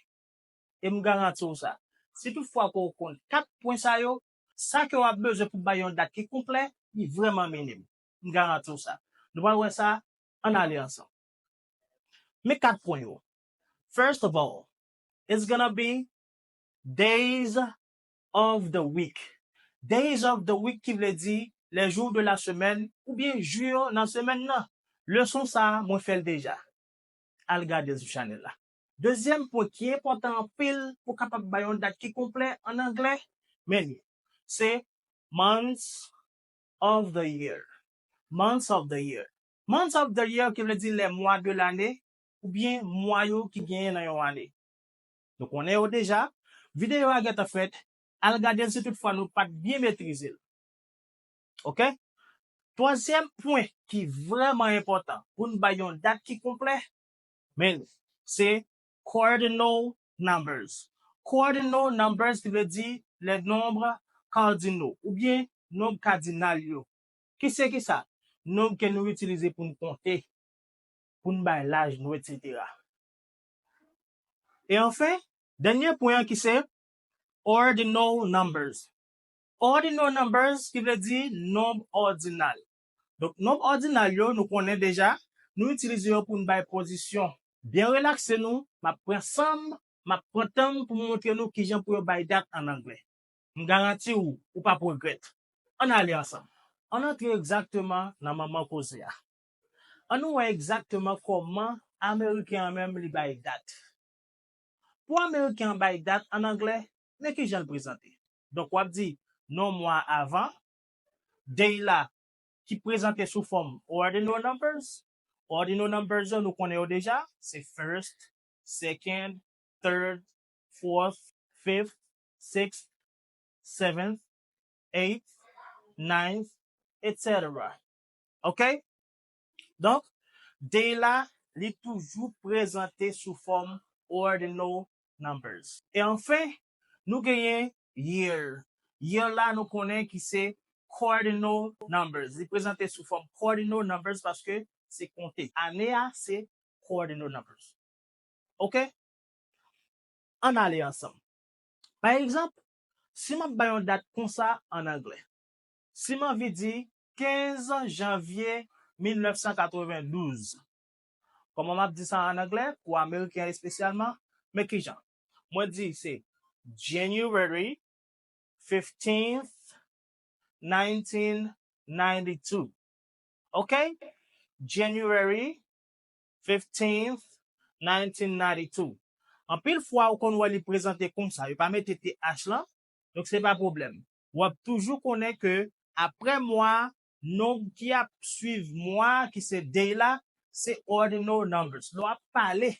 E m garanti w sa. Si toutfwa ke w konn kat pwen sa yo, sa ke w ap bezwen pou bay yon dat ki konplè, li vrèman minim. M garanti w sa. Nou pral wè sa, ann ale ansanm. Men kat pwen yo. First of all, it's gonna be days of the week. Days of the week ki vle di les jours de la semaine oubyen jou yo nan semèn nan. Leson sa a, mwen fè l deja. Al gade l sou chanèl la. Dezyèm pwen ki enpòtan anpil pou kapab bay yon dat ki konplè an anglè, men li, se months of the year. Months of the year. Months of the year ki vle di les mois de l'année oubyen mwa yo ki genyen nan yon ane. Nou konnen yo deja. Videyo a gentan fèt. Al gade l si toutfwa nou pa t byen metrize l. Ok? Twazyèm pwen ki vrèman enpòtan pou n bay yon dat ki konplè, men se cardinal numbers. Cardinal numbers ki vle di les nombres cardinaux oubyen nonb kadinal yo. Ki se ki sa? Nonb ke nou itilize pou n konte, pou n bay laj nou, et cetera. E anfen, dènye pwen an ki se ordinal numbers. Ordinal numbers ki vle di nonb òdinal. Donk, nonb òdinal yo, nou konnen deja, nou itilize yo pou n bay pozisyon. Byen relakse nou, m ap pran san m, m ap pran tan m pou m montre nou kijan pou yo bay dat an anglè. M garanti w, ou p ap regrèt. Ann ale ansanm. Ann antre egzakteman nan manman koze a. Ann nou wè egzakteman kòman Ameriken an menm li bay dat. Pou Ameriken an bay dat an anglè, men kijan l prezante. Donk, w ap di non mwa avan, day la, ki prezante sou fòm ordinal numbers. Ordinal numbers yo, nou konnen yo deja, se first, second, third, fourth, fifth, sixth, seventh, eighth, ninth, et cetera. Ok? Donk, day la, li toujou prezante sou fòm ordinal numbers. E anfen, nou genyen year. Year la, nou konnen ki se cardinal numbers. Li prezante sou fòm cardinal numbers paske se konte. Ane a, se cardinal numbers. Ok? Ann ale ansanm. Pa egzanp, si m ap bay yon dat konsa an anglè, si m anvi di kenz janvye mil nèf san katrevendouz, kòman m ap di sa an anglè, pou Ameriken an espesyalman? Men kijan? Mwen di se January fifteenth, nineteen ninety-two. Ok? January fifteenth, nineteen ninety-two. Anpil fwa, ou konn wè li prezante konsa. Yo pa mete T H lan, donk se pa pwoblèm. W ap toujou konnen ke apre mwa, nonb ki ap swiv mwa, ki se day la, se ordinal numbers. Lè w ap pale,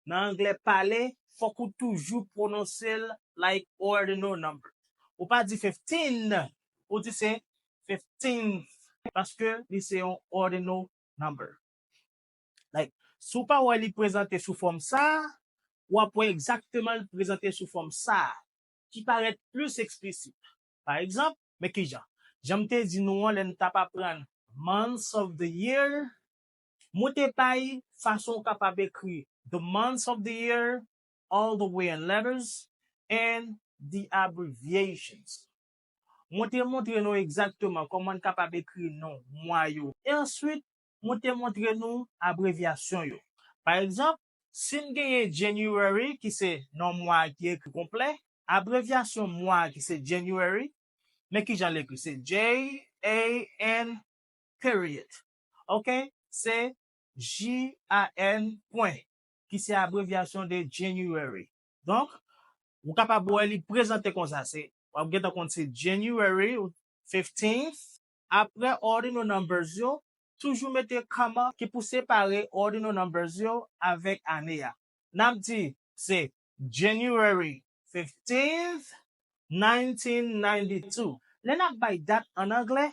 nan anglè pale, fòk ou toujou pwononse l like ordinal number. Ou pa di fifteen, ou di se fifteenth, paske li se yon ordinal number. Like, si w pa wè li prezante sou fòm sa a, w ap wè egzakteman li prezante sou fòm sa a, ki parèt plis eksplisit. Pa egzanp, men kijan? Jan m te di nou an, lè n t ap aprann months of the year, mwen te bay fason w kapab ekri the months of the year, all the way in letters, and the abbreviations. Mwen te montre nou egzakteman kòman n kapab ekri non mwa yo. E answit, mwen te montre nou abrevyasyon yo. Pa egzanp, si m genyen January, ki se non mwa ki ekri konplè, abrevyasyon mwa ki se January, men kijan l ekri? Se J A N period. Ok? Se J A N pwen, ki se abrevyasyon de January. Donk, ou kapab wè li prezante konsa, se, w ap gentan konn se January fifteenth, apre ordinal numbers yo, toujou mete comma ki pou separe ordinal numbers yo avèk ane a. N ap di se January fifteenth, nineteen ninety-two. Lè n ap bay dat an anglè,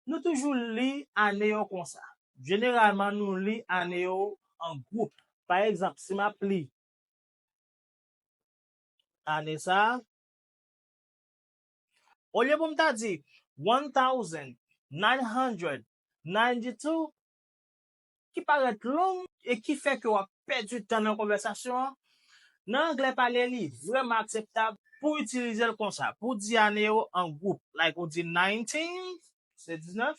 nou toujou li ane yo konsa. Jeneralman, nou li ane yo an gwoup. Pa egzanp, si m ap li ane sa a, olye pou m ta di one thousand nine hundred ninety-two, ki parèt long e ki fè ke w ap pèdi tan nan konvèsasyon an, nan anglè pale, li vrèman akseptab pou w itilize l konsa, pou w di ane yo an gwoup. Like, ou di nineteen, se diznèf,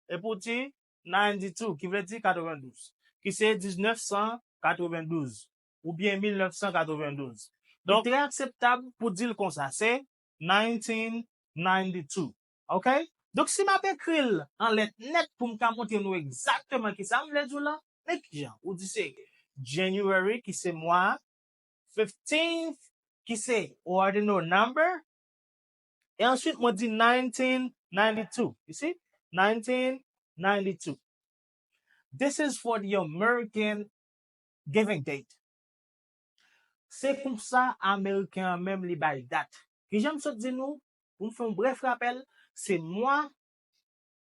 epi w di ninety-two, ki vle di katrevendouz, ki se diznèf san katrevendouz, oubyen mil nèf san katrevendouz. Donk, li trè akseptab pou di l konsa, se nineteen ninety-two. Ok? Donk, si m ap ekri l an lèt nèt pou m ka montre nou egzakteman kisa m vle di w la, men kijan? Ou di se January, ki se mwa, fifteenth, ki se ordinal number, e answit, mwen di nineteen ninety-two. You see? Nineteen ninety-two. This is for the American giving date. Se konsa Ameriken an menm li bay dat. Kijan m sot di nou? Pou m fè yon brèf rapèl, se mwa,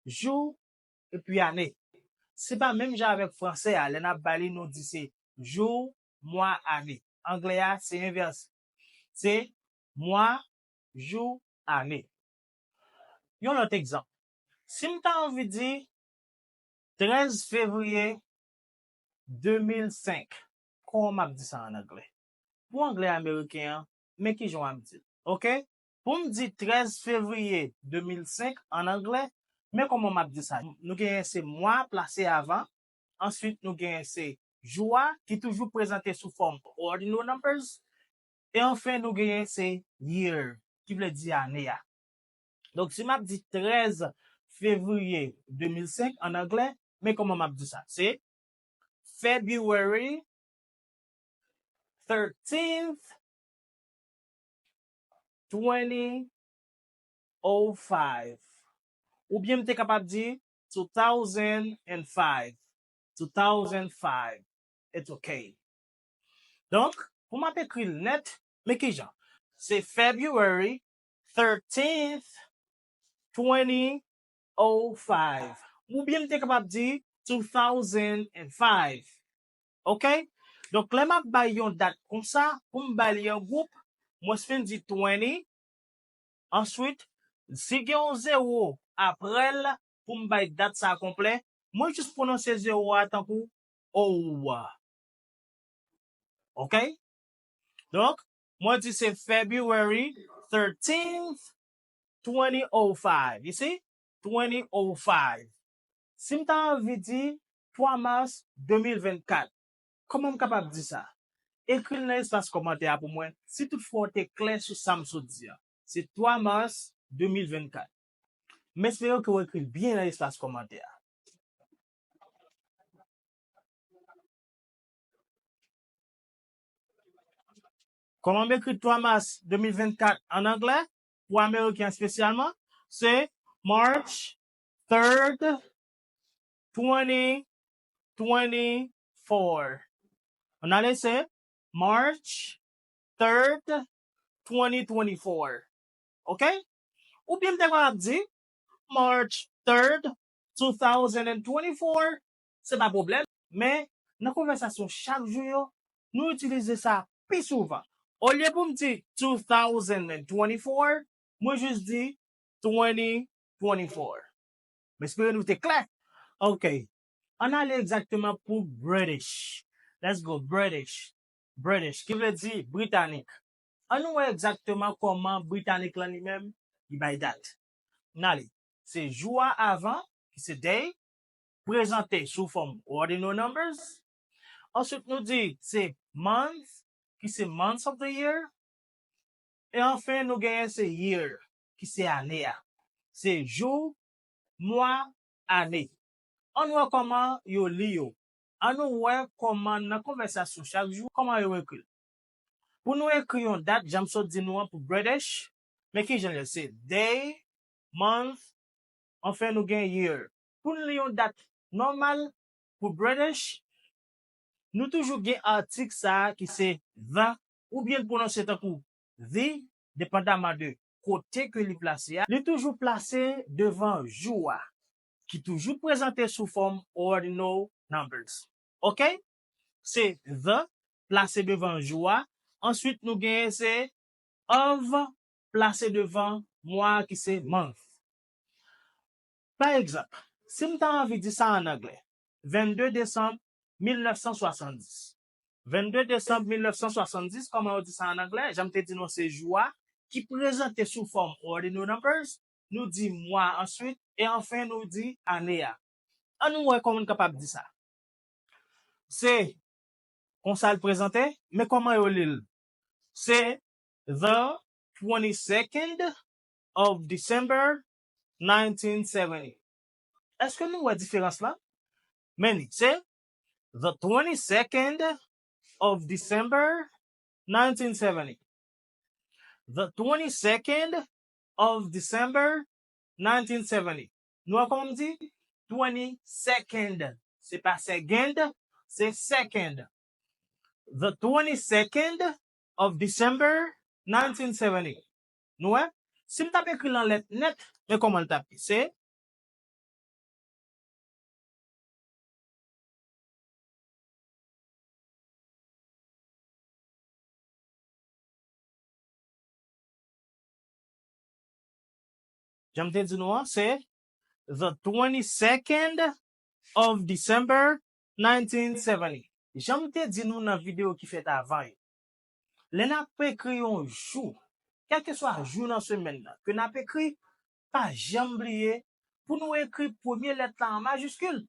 jou, epi ane. Se pa menm jan avèk fransè a, lè n ap ba li, nou di se jou, mwa, ane. Anglè a, se envèse. Se mwa, jou, ane. Yon lòt egzanp. Si m ta anvi di trèz fevriye de mil senk, kòman m ap di sa an anglè. Pou anglè ameriken an, men kijan w ap di l. Oke? Pou m di trèz fevriye de mil senk an anglè, men kòman m ap di sa. Nou genyen se mwa plase avan, answit nou genyen se jou a ki toujou prezante sou fòm ordinal numbers, e anfen nou genyen se year ki vle di ane a. Donk si m ap di trèz fevriye de mil senk an anglè, men kòman m ap di sa. Se February thirteenth, twenty oh five. Oubyen m te kapab di two thousand and five. Two thousand five. It's okay. Donk, pou m ap ekri l nèt, men kijan? Se February thirteenth, twenty oh five. Oubyen m te kapab di two thousand and five. Oke? Donk, lè m ap bay yon dat konsa, pou m bay li an gwoup, mwen fin di twenty. Answit, si gen yon zewo apre l, pou m bay dat sa konplè, mwen jis pwononse zewo a tankou O. Oke? Donk, mwen di se February thirteenth, twenty oh five. You see? Twenty oh five. Si m ta anvi di twa mas de mil vennkat, kòman m kapab di sa? Ekri l nan espas kòmantè a pou mwen, si toutfwa w te klè sou sa m sot di a. Se twa mas de mil vennkat. M espere ke w ekri l byen nan espas kòmantè a. Kòman m ekri twa mas de mil vennkat an anglè, pou Ameriken espesyalman, se March third, twenty twenty-four. Ann ale, se March third, twenty twenty-four. Oke? Oubyen m te kapab di March third, two thousand and twenty-four, se pa pwoblèm. Men, nan konvèsasyon chak jou yo, nou itilize sa pi souvan. Olye pou m di two thousand and twenty-four, mwen jis di twenty twenty-four. M espere nou te klè. Oke. Ann ale egzakteman pou British. Let's go, British. British, ki vle di Britanik. Ann nou wè egzakteman kòman Britanik lan li menm, li bay dat. Ann ale. Se jou a avan, ki se day, prezante sou fòm ordinal numbers. Answit, nou di se month, ki se months of the year. E anfen, nou genyen se year, ki se ane a. Se jou, mwa, ane. Ann wè kòman yo li yo. Ann nou wè kòman nan konvèsasyon chak jou, kòman yo ekri l. Pou nou ekri yon dat, jan m sot di nou an pou British, men kijan l ye? Se day, month, anfen nou gen year. Pou n li yon dat nòmal pou British, nou toujou gen atik sa a ki se the, oubyen l pwononse tankou the, depandaman de kote ke li plase a. Li toujou plase devan jou a, ki toujou prezante sou fòm ordinal numbers. Oke? Se the plase devan jou a. Answit, nou genyen se of plase devan mwa a ki se month. Pa egzanp, si m ta anvi di sa an anglè, vennde desanm mil nèf san swasanndis. Vennde desanm mil nèf san swasanndis, kòman yo di sa an anglè? Jan m te di nou, se jou a ki prezante sou fòm ordinal numbers, nou di mwa answit, e anfen nou di ane a. Ann nou wè kòman n kapab di sa. Se konsa l prezante, men kòman yo li l? Se the twenty-second of December nineteen seventy. Èske nou wè diferans la? Men li, se the twenty-second of December nineteen seventy. The twenty-second of December nineteen seventy. Nou wè kòman m di? Twenty-second. Se pa second, se second. The twenty-second of December nineteen seventy. Nou wè? Si m t ap ekri l an lèt nèt, men kòman l t ap ye? Se Jan m te di nou an, se the twenty-second of December nineteen seventy. jan m te di nou nan videyo ki fèt avan yo, lè n ap ekri yon jou, kèlkeswa jou nan semèn nan, ke n ap ekri, pa janm bliye pou nou ekri premye lèt la an majiskil.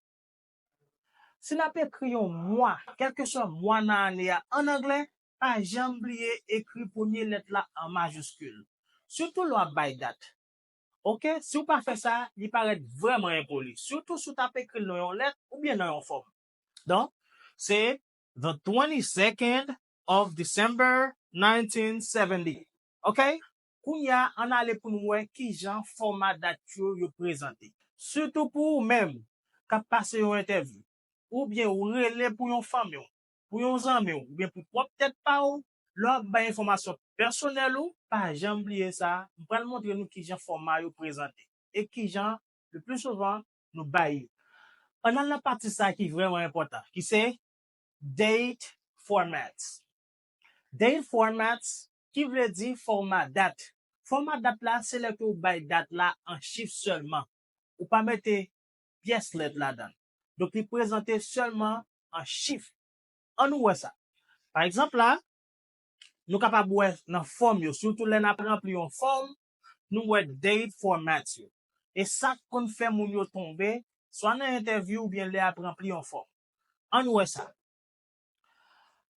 Si n ap ekri yon mwa, kèlkeswa mwa nan ane a, an anglè, pa janm bliye ekri premye lèt la an majiskil. Sitou lè w ap bay dat. Oke? Si w pa fè sa, li parèt vrèman enpoli. Sitou si w t ap ekri l nan yon lèt oubyen nan yon fòm. Donk, se the twenty-second of December nineteen seventy. Oke? Kounye a, ann ale pou n wè kijan fòma dat yo, yo prezante. Sitou pou ou menm k ap pase yon entèvyou, oubyen ou rele pou yon fanmi w, pou yon zanmi w, oubyen pou pwòp tèt pa w, lè w ap bay enfòmasyon pèsonèl ou, pa janm bliye sa. M pral montre nou kijan fòma yo prezante e kijan, le pli souvan, nou bay yo. Ann al nan pati sa ki vrèman enpòtan, ki se date formats. Date formats, ki vle di fòma dat. Fòma dat la, se lè ke w bay dat la an chif sèlman. Ou pa mete pyès lèt ladan l. Donk, li prezante sèlman an chif. Ann nou wè sa. Pa egzanp la, nou kapab wè nan fòm yo, sitou lè n ap ranpli yon fòm, nou wè date formats yo. E sa k konn fè moun yo tonbe, swa nan entèvyou oubyen lè y ap ranpli yon fòm. Ann wè sa.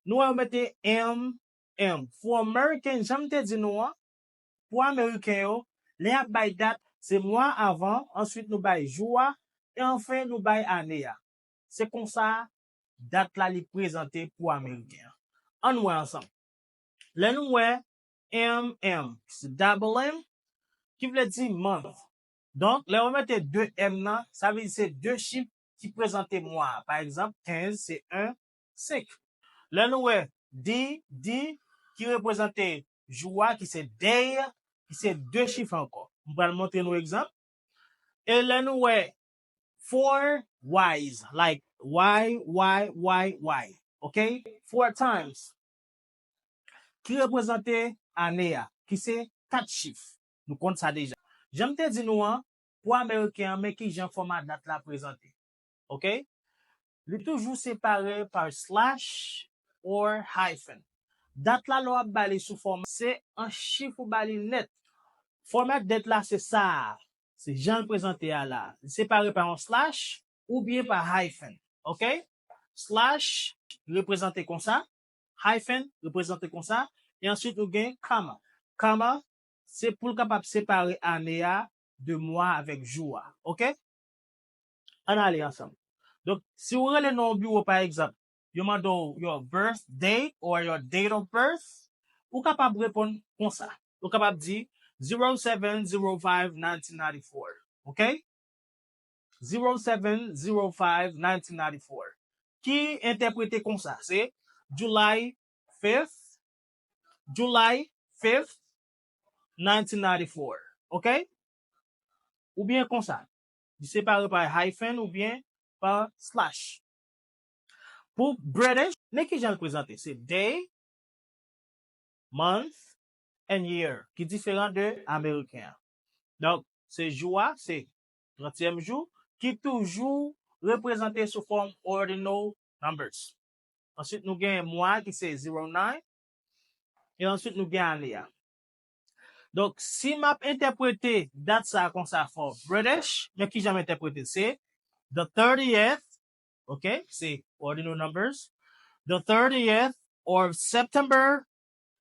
Nou wè yo mete M M. For American, jan m te di nou an, pou Ameriken yo, lè y ap bay dat, se mwa avan, answit nou bay jou a, e anfen nou bay ane a. Se konsa dat la li prezante pou Ameriken an. Ann wè ansanm. Lè nou wè M M, se double M, ki vle di month. Donk, lè yo mete de M nan, sa vle di se de chif ki prezante mwa a. Pa egzanp, kenz se en, senk. Lè nou wè D, D, ki reprezante jou a, ki se day, ki se de chif ankò. M pral montre nou egzanp. E lè nou wè four Y's, like Y, Y, Y, Y, ok? Four times. Ki reprezante ane a, ki se kat chif. Nou konn sa deja. Jan m te di nou an, pou Ameriken an, men kijan fòma dat la prezante. Ok? Li toujou separe pa slash or hyphen. Dat la, lè w ap ba li sou fòma, se an chif ou ba li nèt. Fòma dat la, se sa a. Se jan l prezante a la. Li separe pa yon slash oubyen pa hyphen. Ok? Slash reprezante konsa. Hyphen reprezante konsa. E answit, nou gen comma. Comma, se pou l kapab separe ane a de mwa avèk jou a. Ok? Ann ale ansanm. Donk, si w rele nan yon biwo, pa egzanp, yo mande w your birth date or your date of birth, ou kapab reponn konsa. Ou kapab di zero seven zero five nineteen ninety-four. Ok? Zero seven zero five nineteen ninety-four. Ki entèprete konsa, se July fifth, July fifth, nineteen ninety-four. Ok? Oubyen konsa. Li separe pa hyphen oubyen pa slash. Pou British, men kijan l prezante. Se day, month, and year, ki diferan de ameriken an. Donk, se jou a, se trantyèm jou, ki toujou reprezante sou fòm ordinal numbers. Answit, nou gen mwa ki se zero nine, e answit, nou gen ane a. Donk, si m ap entèprete dat sa a konsa for British, men kijan m entèprete? Se the thirtieth, ok, se ordinal numbers, the thirtieth of September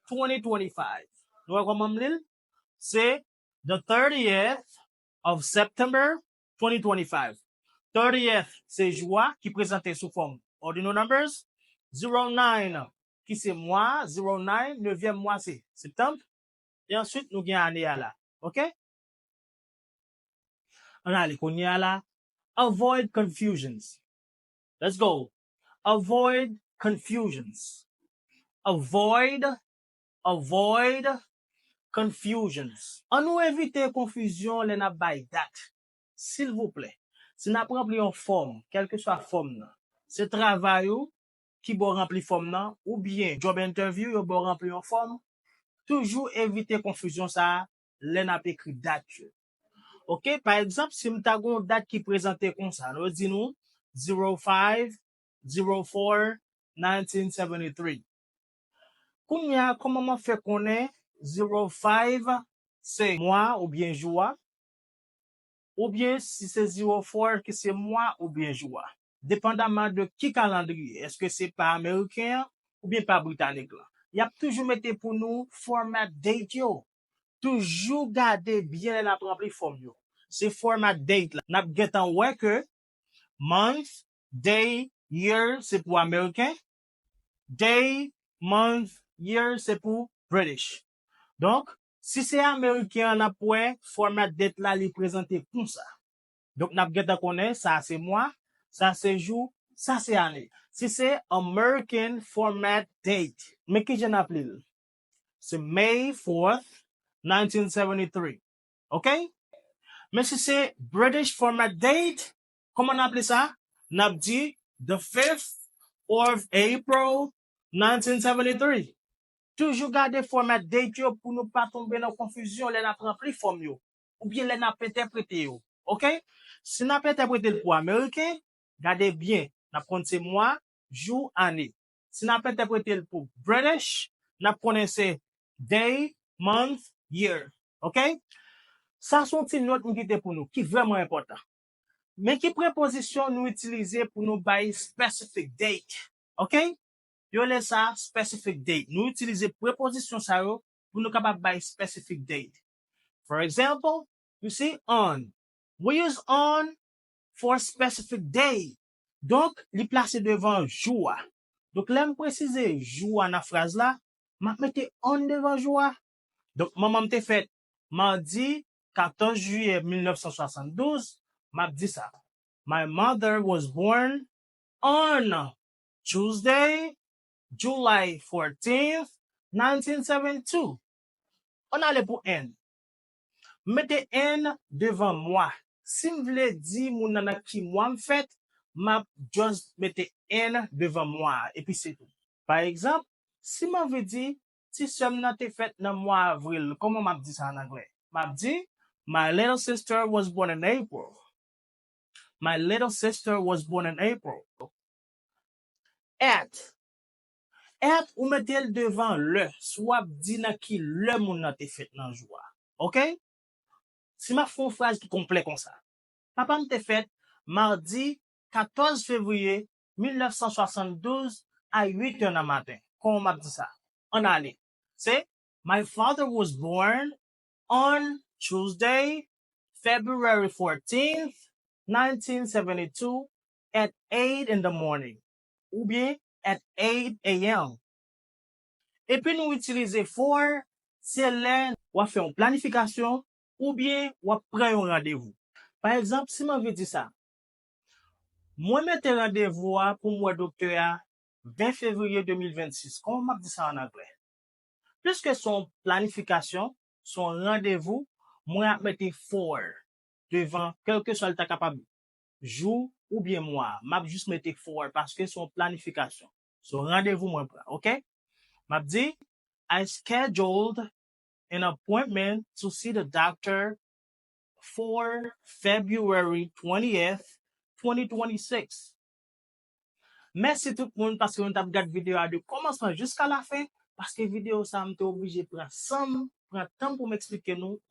twenty twenty-five. Nou wè kòman m li l? Se the thirtieth of September twenty twenty-five. Thirtieth, se jou a ki prezante sou fòm ordinal numbers. Zero nine, ki se mwa, zero nine, nevyèm mwa se septanm. E answit, nou gen ane a la. Ok? Ann ale kounye a la. Avoid confusions. Let's go. Avoid confusions. Avoid, avoid confusions. Ann nou evite konfizyon lè n ap bay dat. Silvouplè, si n ap ranpli yon fòm, kèlkeswa fòm nan, se travay ou ki ba w ranpli fòm nan, oubyen job interview, yo ba w ranpli yon fòm, toujou evite konfizyon sa a lè n ap ekri dat yo. Ok, pa egzanp, si m ta gen yon dat ki prezante konsa, nou di nou zero five, zero four, nineteen seventy-three. Kounye a, kòman m ap fè konnen zero five se mwa oubyen jou a? Oubyen si se zero four ki se mwa oubyen jou a? Depandaman de ki kalandriye, èske se pa ameriken an oubyen pa britanik lan? Y ap toujou mete pou nou format date yo. Toujou gade byen lè n ap ranpli fòm yo. Se format date la. N ap gentan wè ke month, day, year se pou ameriken. Day, month, year se pou British. Donk, si se ameriken an, n ap wè format date la li prezante konsa. Donk, n ap gentan konnen sa se mwa, sa se jou, sa se ane. Si se American format date, men kijan n ap li l? Se May fourth, nineteen seventy-three. Ok? Men si se British format date, kòman n ap li sa? N ap di the fifth of April, nineteen seventy-three. Toujou gade format date yo pou nou pa tonbe nan konfizyon lè n ap ranpli fòm yo, oubyen lè n ap entèprete yo. Ok? Si n ap entèprete l pou ameriken, gade byen, n ap konn se mwa, jou, ane. Si n ap entèprete l pou British, n ap konnen se day, month, year. Ok? Sa se yon ti nòt m kite pou nou, ki vrèman enpòtan. Men ki prepozisyon nou itilize pou nou bay specific date. Ok? Yo rele sa specific date. Nou itilize prepozisyon sa yo pou nou kapab bay specific date. For example, you see on. We use on for specific day. Donk, li plase devan jou a. Donk, lè m presize jou a nan fraz la, m ap mete on devan jou a. Donk, manman m te fèt madi katòz jiyè mil nèf san swasanndouz, m ap di sa. My mother was born on Tuesday, July fourteenth, nineteen seventy-two. Ann ale pou N. Mete N devan mwa. Si m vle di moun nan nan ki mwa m fèt, m ap just mete N devan mwa a, epi se tou. Pa egzanp, si m anvi di ti sè m nan te fèt nan mwa avril, kòman m ap di sa an anglè? M ap di, My little sister was born in April. My little sister was born in April. At. At, ou mete l devan lè, si w ap di nan ki lè moun nan te fèt nan jou a. Ok? Si m ap fè yon fraz ki konplè konsa. Papa m te fèt madi katòz fevriye mil nèf san swasanndouz a uit è nan maten. Kòman m ap di sa? Ann ale. Se, My father was born on Tuesday, February fourteenth, nineteen seventy-two, at eight in the morning, oubyen at eight a m. Epi nou itilize for, se lè w ap fè yon planifikasyon oubyen w ap pran yon randevou. Pa egzanp, si m anvi di sa, mwen mete randevou a pou m wè doktè a ven fevriye de mil vennsis. Kòman m ap di sa an anglè? Piske se yon planifikasyon, se yon randevou, mwen ap mete for devan, kèlkeswa l ta kapab jou oubyen mwa. M ap jis mete for paske se yon planifikasyon. Se yon randevou mwen pran, ok? M ap di, I scheduled an appointment to see the doctor for February twentieth, twenty twenty-six. Mèsi tout moun paske nou t ap gad videyo a de kòmansman jiska lafen, paske videyo sa a m te oblije pran san m, pran tan m pou m eksplike nou